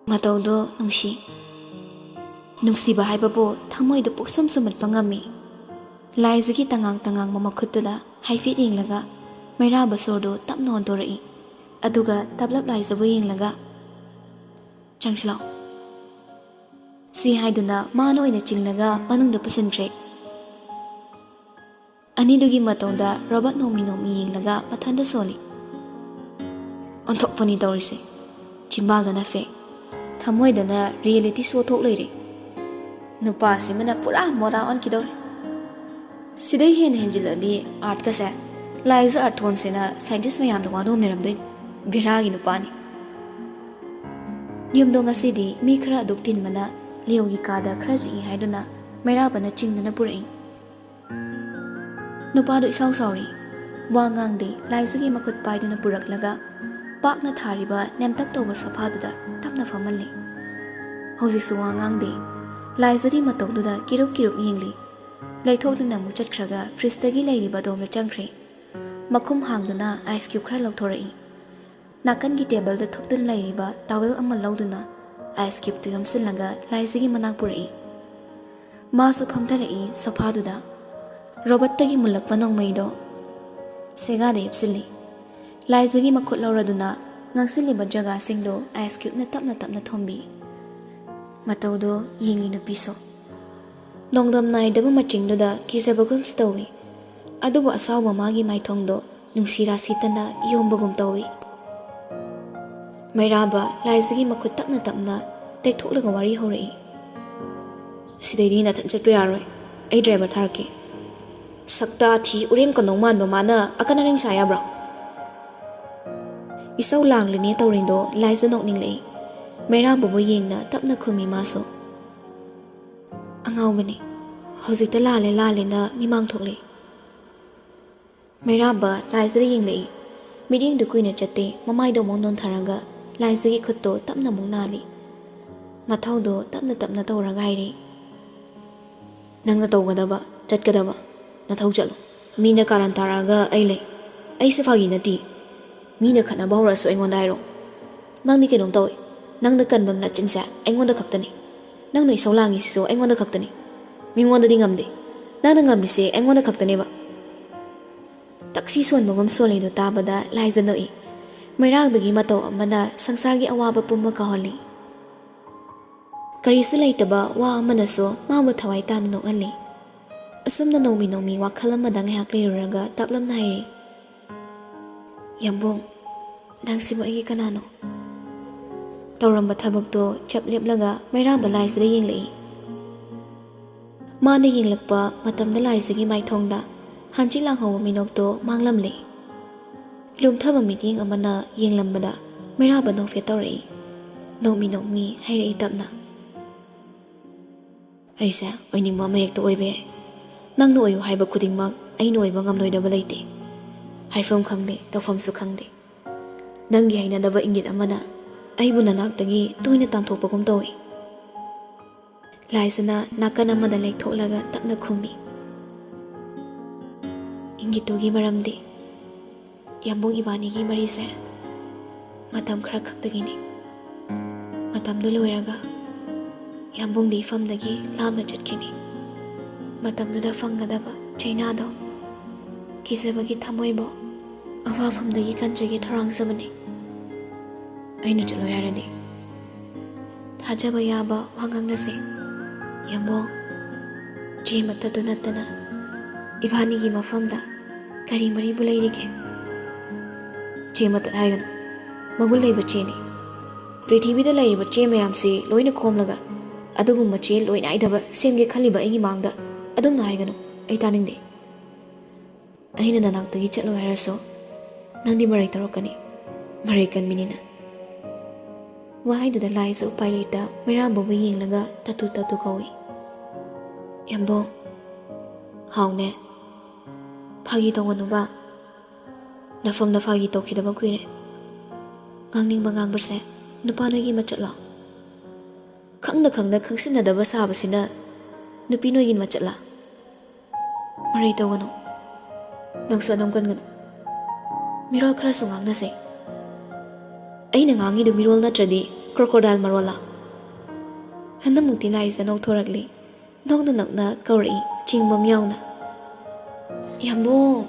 ꯃꯇꯧꯗꯣ ꯅꯨꯡꯁꯤ꯫ ꯅꯨꯡꯁꯤꯕ ꯍꯥꯏꯕꯕꯨ ꯊꯃꯣꯏꯗ ꯄꯨꯛꯁꯨꯝ ꯁꯨꯝꯍꯠꯄ ꯉꯝꯃꯤ꯫ ꯂꯥꯏꯖꯥꯒꯤ ꯇꯉꯥꯡ ꯇꯉꯥꯡꯕ ꯃꯈꯨꯠꯇꯨꯗ ꯍꯥꯏꯐꯦꯠ ꯌꯦꯡꯂꯒ ꯃꯩꯔꯥꯕ ꯁꯣꯔꯗꯨ ꯇꯞꯅ ꯍꯣꯟꯗꯣꯔꯛꯏ꯫ ꯑꯗꯨꯒ ꯇꯞꯂꯞ ꯂꯥꯏꯖꯥꯕꯨ ꯌꯦꯡꯂꯒ, "ꯆꯪꯁꯤꯜꯂꯛꯑꯣ꯫" ꯁꯤ ꯍꯥꯏꯗꯨꯅ ꯃꯥꯅ ꯑꯣꯏꯅ ꯆꯤꯡꯂꯒ ꯃꯅꯨꯡꯗ ꯄꯨꯁꯤꯟꯈ꯭ꯔꯦ꯫ ꯑꯅꯤꯗꯨꯒꯤ ꯃꯇꯧꯗ ꯔꯣꯕꯥꯔꯠ ꯅꯣꯡꯃꯤ ꯅꯣꯡꯃꯤ ꯌꯦꯡꯂꯒ ꯃꯊꯟꯇ ꯁꯣꯜꯂꯤ꯫ "ꯑꯣꯟꯊꯣꯛꯄꯅꯤ ꯇꯧꯔꯤꯁꯦ꯫ ꯆꯤꯝꯕꯥꯜꯗꯅ ꯐꯦꯛ, ꯊꯃꯣꯏꯗꯅ ꯔꯤꯌꯦꯂꯤꯇꯤ ꯁꯣ ꯊꯣꯛ ꯂꯩꯔꯦ꯫ ꯅꯨꯄꯥꯁꯤꯃꯅ ꯄꯨꯔꯥ ꯃꯣꯔꯥ ꯑꯣꯟꯈꯤꯗꯧꯔꯦ꯫ ꯁꯤꯗꯩ ꯍꯦꯟꯅ ꯍꯦꯟꯖꯤꯜꯂꯗꯤ ꯑꯥꯔꯠꯀꯁꯦ ꯂꯥꯏꯖꯥ ꯑꯥꯔꯠ ꯊꯣꯟꯁꯦꯅ ꯁꯥꯏꯟꯇꯤꯁ ꯃꯌꯥꯝꯗ ꯋꯥꯅꯣꯝꯅꯔꯝꯗꯣꯏꯅꯤ꯫ ꯕꯦꯔꯥꯒꯤ ꯅꯨꯄꯥꯅꯤ꯫" ꯌꯨꯝꯗꯣ ꯉꯁꯤꯗꯤ ꯃꯤ ꯈꯔ ꯑꯗꯨꯛ ꯇꯤꯟꯕꯅ ꯂꯤꯑꯣꯒꯤ ꯀꯥꯗ ꯈꯔ ꯆꯤꯛꯏ ꯍꯥꯏꯗꯨꯅ ꯃꯩꯔꯥꯕꯅ ꯆꯤꯡꯗꯨꯅ ꯄꯨꯔꯛꯏ꯫ ꯅꯨꯄꯥꯗꯨ ꯏꯁꯥꯎ ꯁꯥꯎꯔꯤ꯫ ꯋꯥ ꯉꯥꯡꯗꯦ꯫ ꯂꯥꯏꯖꯥꯒꯤ ꯃꯈꯨꯠ ꯄꯥꯏꯗꯨꯅ ꯄꯨꯔꯛꯂꯒ ꯄꯥꯛꯅ ꯊꯥꯔꯤꯕ ꯅꯦꯝꯇꯛ ꯇꯧꯕ ꯁꯣꯐꯥꯗꯨꯗ ꯇꯞꯅ ꯐꯝꯍꯜꯂꯤ꯫ ꯍꯧꯖꯤꯛꯁꯨ ꯋꯥ ꯉꯥꯡꯗꯦ꯫ ꯂꯥꯏꯖꯗꯤ ꯃꯇꯧꯗꯨꯗ ꯀꯤꯔꯨꯞ ꯀꯤꯔꯨꯞ ꯌꯦꯡꯂꯤ꯫ ꯂꯩꯊꯣꯛꯇꯨꯅ ꯑꯃꯨꯛ ꯆꯠꯈ꯭ꯔꯒ ꯐ꯭ꯔꯤꯖꯇꯒꯤ ꯂꯩꯔꯤꯕ ꯑꯗꯣꯝꯗ ꯆꯪꯈ꯭ꯔꯦ꯫ ꯃꯈꯨꯝ ꯍꯥꯡꯗꯨꯅ ꯑꯥꯏꯁ ꯀ꯭ꯌꯨꯕ ꯈꯔ ꯂꯧꯊꯣꯔꯛꯏ꯫ ꯅꯥꯀꯟꯒꯤ ꯇꯦꯕꯜꯗ ꯊꯨꯞꯇꯨꯅ ꯂꯩꯔꯤꯕ ꯇꯥꯋꯦꯜ ꯑꯃ ꯂꯧꯗꯨꯅ ꯑꯥꯏꯁ ꯀ꯭ꯌꯨꯕꯇꯨ ꯌꯣꯝꯁꯤꯜꯂꯒ ꯂꯥꯏꯖꯒꯤ ꯃꯅꯥꯛ ꯄꯨꯔꯛꯏ꯫ ꯃꯥꯁꯨ ꯐꯝꯊꯔꯛꯏ ꯁꯣꯐꯥꯗꯨꯗ꯫ ꯔꯣꯕꯠꯇꯒꯤ ꯃꯨꯜꯂꯛꯄ ꯅꯣꯡꯃꯩꯗꯣ ꯁꯦꯒꯥꯗ ꯌꯦꯞꯁꯤꯜꯂꯤ꯫ ꯂꯥꯏꯖꯒꯤ ꯃꯈꯨꯠ ꯂꯧꯔꯗꯨꯅ ꯉꯥꯡꯁꯤꯜꯂꯤꯕ ꯖꯒꯥꯁꯤꯡꯗꯣ ꯑꯥꯏꯁ ꯀ꯭ꯌꯨꯕꯅ ꯇꯞꯅ ꯇꯞꯅ ꯊꯣꯝꯕꯤ꯫ ꯃꯇꯧꯗꯣ ꯌꯦꯡꯉꯤ ꯅꯨꯄꯤꯁꯨ꯫ ꯅꯣꯡꯗꯝ ꯅꯥꯏꯗꯕ ꯃꯆꯤꯡꯗꯨꯗ ꯀꯤꯖꯕꯒꯨꯝꯁꯨ ꯇꯧꯏ꯫ ꯑꯗꯨꯕꯨ ꯑꯁꯥꯎꯕ ꯃꯥꯒꯤ ꯃꯥꯏꯊꯣꯡꯗꯣ ꯅꯨꯡꯁꯤ ꯔꯥꯁꯤꯇꯅ ꯌꯣꯝꯕꯒꯨꯝ ꯇꯧꯏ꯫ ꯃꯩꯔꯥꯕ ꯂꯥꯏꯖꯒꯤ ꯃꯈꯨꯠ ꯇꯞꯅ ꯇꯞꯅ ꯇꯦꯛꯊꯣꯛꯂꯒ ꯋꯥꯔꯤ ꯍꯧꯔꯛꯏ꯫ "ꯁꯤꯗꯩꯗꯤ ꯅꯊꯟ ꯆꯠꯄ ꯌꯥꯔꯣꯏ꯫ ꯑꯩ ꯗ꯭ꯔꯥꯏꯚꯔ ꯊꯥꯔꯛꯀꯦ꯫ ꯁꯛꯇꯥ ꯊꯤ ꯎꯔꯦꯡ ꯀꯟꯗꯧ ꯃꯥꯟꯕ ꯃꯥꯅ ꯑꯀꯟ ꯑꯔꯤꯡ ꯁꯥ ꯌꯥꯕ꯭ꯔꯣ?" ꯏꯁꯧ ꯂꯥꯡꯂꯤꯅꯦ ꯇꯧꯔꯤꯗꯣ ꯂꯥꯏꯖ ꯅꯣꯛꯅꯤꯡꯂꯛꯏ꯫ ꯃꯩꯔꯥꯕꯕꯨ ꯌꯦꯡꯅ ꯇꯞꯅ ꯈꯨꯝꯃꯤ ꯃꯥꯁꯨ꯫ "ꯑꯉꯥꯎꯕꯅꯤ꯫ ꯍꯧꯖꯤꯛꯇ ꯂꯥꯜꯂꯦ ꯂꯥꯜꯂꯦꯅ ꯃꯤꯃꯥꯡ ꯊꯣꯛꯂꯤ꯫" ꯃꯩꯔꯥꯕ ꯂꯥꯏꯖꯗ ꯌꯦꯡꯂꯛꯏ꯫ ꯃꯤꯠꯌꯦꯡꯗꯨ ꯀꯨꯏꯅ ꯆꯠꯇꯦ, ꯃꯃꯥꯏꯗꯣ ꯑꯃꯨꯛ ꯅꯣꯟꯊꯔꯒ ꯂꯥꯏꯖꯒꯤ ꯈꯨꯠꯇꯣ ꯇꯞꯅ ꯑꯃꯨꯛ ꯅꯥꯜꯂꯤ꯫ ꯃꯊꯧꯗꯣ ꯇꯞꯅ ꯇꯞꯅ ꯇꯧꯔꯒ ꯍꯥꯏꯔꯛꯏ꯫ "ꯅꯪꯅ ꯇꯧꯒꯗꯕ, ꯆꯠꯀꯗꯕ, ꯅꯊꯧ ꯆꯠꯂꯣ꯫ ꯃꯤꯅ ꯀꯥꯔꯟ ꯇꯥꯔꯛꯑꯒ ꯑꯩ ꯂꯩ꯫ ꯑꯩꯁꯦ ꯐꯥꯒꯤ ꯅꯠꯇꯦ꯫ ꯃꯤꯅ ꯈꯠꯅꯕ ꯍꯧꯔꯛꯑꯁꯨ ꯑꯩꯉꯣꯟꯗ ꯍꯥꯏꯔꯛꯑꯣ꯫ ꯅꯪꯗꯤ ꯀꯩꯅꯣꯝ ꯇꯧꯏ꯫ ꯅꯪꯅ ꯀꯟꯕ ꯅꯆꯤꯟꯁꯦ ꯑꯩꯉꯣꯟꯗ ꯈꯛꯇꯅꯤ꯫ ꯅꯪꯅ ꯏꯁꯧ ꯂꯥꯡꯉꯤꯁꯤꯁꯨ ꯑꯩꯉꯣꯟꯗ ꯈꯛꯇꯅꯤ꯫ ꯃꯤꯉꯣꯟꯗꯗꯤ ꯉꯝꯗꯦ꯫ ꯅꯪꯅ ꯉꯝꯃꯤꯁꯦ ꯑꯩꯉꯣꯟꯗ ꯈꯛꯇꯅꯦꯕ꯫" ꯇꯛꯁꯤ ꯁꯣꯟꯕꯒꯨꯝ ꯁꯣꯜꯂꯤꯗꯨ ꯇꯥꯕꯗ ꯂꯥꯏꯖ ꯅꯣꯛꯏ꯫ ꯃꯩꯔꯥꯕꯒꯤ ꯃꯇꯧ ꯑꯃꯅ ꯁꯪꯁꯥꯔꯒꯤ ꯑꯋꯥꯕ ꯄꯨꯝꯕ ꯀꯥꯎꯍꯜꯂꯤ꯫ ꯀꯔꯤꯁꯨ ꯂꯩꯇꯕ ꯋꯥ ꯑꯃꯅꯁꯨ ꯃꯥꯕꯨ ꯊꯋꯥꯏ ꯇꯥꯅ ꯅꯣꯛꯍꯜꯂꯤ꯫ ꯑꯁꯨꯝꯅ ꯅꯣꯡꯃꯤ ꯅꯣꯡꯃꯤ ꯋꯥꯈꯜ ꯑꯃꯗ ꯉꯥꯏꯍꯥꯛ ꯂꯩꯔꯨꯔꯒ ꯇꯞꯂꯞꯅ ꯍꯥꯏꯔꯛꯏ, "ꯌꯥꯝꯕꯨꯡ, ꯅꯪꯁꯤꯕꯨ ꯑꯩꯒꯤ ꯀꯅꯥꯅꯣ?" ꯇꯧꯔꯝꯕ ꯊꯕꯛꯇꯣ ꯆꯞ ꯂꯦꯞꯂꯒ ꯃꯩꯔꯥꯕ ꯂꯥꯏꯖꯗ ꯌꯦꯡꯂꯛꯏ꯫ ꯃꯥꯅ ꯌꯦꯡꯂꯛꯄ ꯃꯇꯝꯗ ꯂꯥꯏꯖꯒꯤ ꯃꯥꯏꯊꯣꯡꯗ ꯍꯥꯟꯆꯤ ꯂꯥꯡꯍꯧꯕ ꯃꯤꯅꯣꯛꯇꯣ ꯃꯥꯡꯂꯝꯂꯦ꯫ ꯂꯨꯝꯊꯕ ꯃꯤꯠꯌꯦꯡ ꯑꯃꯅ ꯌꯦꯡꯂꯝꯕꯗ ꯃꯩꯔꯥꯕ ꯅꯣꯛꯐꯦꯠ ꯇꯧꯔꯛꯏ꯫ ꯅꯣꯛꯃꯤ ꯅꯣꯛꯃꯤ ꯍꯥꯏꯔꯛꯏ ꯇꯞꯅ, "ꯑꯩꯁꯦ ꯑꯣꯏꯅꯤꯡꯕ ꯑꯃ ꯍꯦꯛꯇ ꯑꯣꯏꯕ ꯌꯥꯏ꯫ ꯅꯪꯅ ꯑꯣꯏꯌꯨ ꯍꯥꯏꯕ ꯈꯨꯗꯤꯡꯃꯛ ꯑꯩꯅ ꯑꯣꯏꯕ ꯉꯝꯂꯣꯏꯗꯕ ꯂꯩꯇꯦ꯫ ꯍꯥꯏꯐꯝ ꯈꯪꯗꯦ, ꯇꯧꯐꯝꯁꯨ ꯈꯪꯗꯦ꯫ "ꯅꯪꯒꯤ ꯍꯩꯅꯗꯕ ꯏꯪꯒꯤꯠ ꯑꯃꯅ ꯑꯩꯕꯨ ꯅꯅꯥꯛꯇꯒꯤ ꯇꯣꯏꯅ ꯇꯥꯟꯊꯣꯛꯄꯒꯨꯝ ꯇꯧꯏ꯫" ꯂꯥꯏꯖꯅ ꯅꯥꯀꯟ ꯑꯃꯗ ꯂꯦꯛꯊꯣꯛꯂꯒ ꯇꯞꯅ ꯈꯨꯝꯃꯤ, "ꯏꯪꯒꯤꯠꯇꯨꯒꯤ ꯃꯔꯝꯗꯤ ꯌꯥꯝꯕꯨꯡ ꯏꯕꯥꯅꯤꯒꯤ ꯃꯔꯤꯁꯦ ꯃꯇꯝ ꯈꯔ ꯈꯛꯇꯒꯤꯅꯤ꯫ ꯃꯇꯝꯗꯨ ꯂꯣꯏꯔꯒ ꯌꯥꯝꯕꯨꯡꯗꯤ ꯏꯐꯝꯗꯒꯤ ꯂꯥꯞꯅ ꯆꯠꯈꯤꯅꯤ꯫ ꯃꯇꯝꯗꯨꯗ ꯐꯪꯒꯗꯕ ꯆꯩꯅꯥꯗꯣ ꯀꯤꯖꯕꯒꯤ ꯊꯃꯣꯏꯕꯨ ꯑꯋꯥꯐꯝꯗꯒꯤ ꯀꯟꯖꯒꯦ ꯊꯧꯔꯥꯡꯖꯕꯅꯤ꯫ ꯑꯩꯅ ꯆꯠꯂꯣꯏ ꯍꯥꯏꯔꯗꯤ ꯊꯥꯖꯕ ꯌꯥꯕ ꯋꯥ ꯉꯥꯡꯅꯁꯦ꯫ ꯌꯥꯝꯕꯨꯡ, ꯆꯦ ꯃꯇꯠꯇꯨ ꯅꯠꯇꯅ ꯏꯕꯥꯅꯤꯒꯤ ꯃꯐꯝꯗ ꯀꯔꯤ ꯃꯔꯤꯕꯨ ꯂꯩꯔꯤꯒꯦ?" "ꯆꯦ ꯃꯇꯠ ꯍꯥꯏꯒꯅꯨ, ꯃꯒꯨꯟ ꯂꯩꯕ ꯆꯦꯅꯤ꯫ ꯄ꯭ꯔꯤꯊꯤꯕꯤꯗ ꯂꯩꯔꯤꯕ ꯆꯦ ꯃꯌꯥꯝꯁꯤ ꯂꯣꯏꯅ ꯈꯣꯝꯂꯒ ꯑꯗꯨꯒꯨꯝꯕ ꯆꯦ ꯂꯣꯏ ꯅꯥꯏꯗꯕ ꯁꯦꯝꯒꯦ ꯈꯜꯂꯤꯕ ꯑꯩꯒꯤ ꯃꯥꯡꯗ ꯑꯗꯨꯝꯅ ꯍꯥꯏꯒꯅꯨ, ꯑꯩ ꯇꯥꯅꯤꯡꯗꯦ꯫ ꯑꯩꯅ ꯅꯅꯥꯛꯇꯒꯤ ꯆꯠꯂꯣ ꯍꯥꯏꯔꯁꯨ ꯅꯪꯗꯤ ꯃꯔꯩ ꯇꯧꯔꯛꯀꯅꯤ꯫ ꯃꯔꯩ ꯀꯟꯕꯤꯅꯤꯅ꯫" ꯋꯥꯍꯩꯗꯨꯗ ꯂꯥꯏꯖ ꯎꯄꯥꯏ ꯂꯩꯇ ꯃꯩꯔꯥꯕꯕꯨ ꯌꯦꯡꯂꯒ ꯇꯥꯇꯨ ꯇꯥꯇꯨ ꯀꯧꯏ, "ꯌꯥꯝꯕꯨꯡ, ꯍꯥꯎꯅꯦ, ꯐꯥꯒꯤ ꯇꯧꯒꯅꯨꯕ꯫ ꯅꯐꯝꯗ ꯐꯥꯒꯤ ꯇꯧꯈꯤꯗꯕ ꯀꯨꯏꯔꯦ꯫ ꯉꯥꯡꯅꯤꯡꯕ ꯉꯥꯡꯕꯁꯦ ꯅꯨꯄꯥ ꯅꯣꯏꯒꯤ ꯃꯆꯠꯂꯣ? ꯈꯪꯅ ꯈꯪꯅ ꯈꯪꯁꯤꯟꯅꯗꯕ ꯁꯥꯕꯁꯤꯅ ꯅꯨꯄꯤ ꯅꯣꯏꯒꯤ ꯃꯆꯠꯂꯥ? ꯃꯔꯩ ꯇꯧꯒꯅꯨ꯫ ꯅꯪꯁꯨ ꯑꯗꯨꯝ ꯀꯟꯒꯅꯨ꯫ ꯃꯤꯔꯣꯜ ꯈꯔꯁꯨ ꯉꯥꯡꯅꯁꯦ꯫ ꯑꯩꯅ ꯉꯥꯡꯉꯤꯗꯨ ꯃꯤꯔꯣꯜ ꯅꯠꯇ꯭ꯔꯗꯤ ꯀ꯭ꯔꯣꯀꯣꯗꯥꯏꯜ ꯃꯔꯣꯜꯂꯥ?" ꯍꯟꯗꯛꯃꯨꯛꯇꯤ ꯂꯥꯏꯖ ꯅꯣꯛꯊꯣꯔꯛꯂꯤ꯫ ꯅꯣꯛꯅ ꯅꯣꯛꯅ ꯀꯧꯔꯛꯏ, ꯆꯤꯡꯕꯝ ꯌꯥꯎꯅ, "ꯌꯥꯝꯕꯨꯡ!"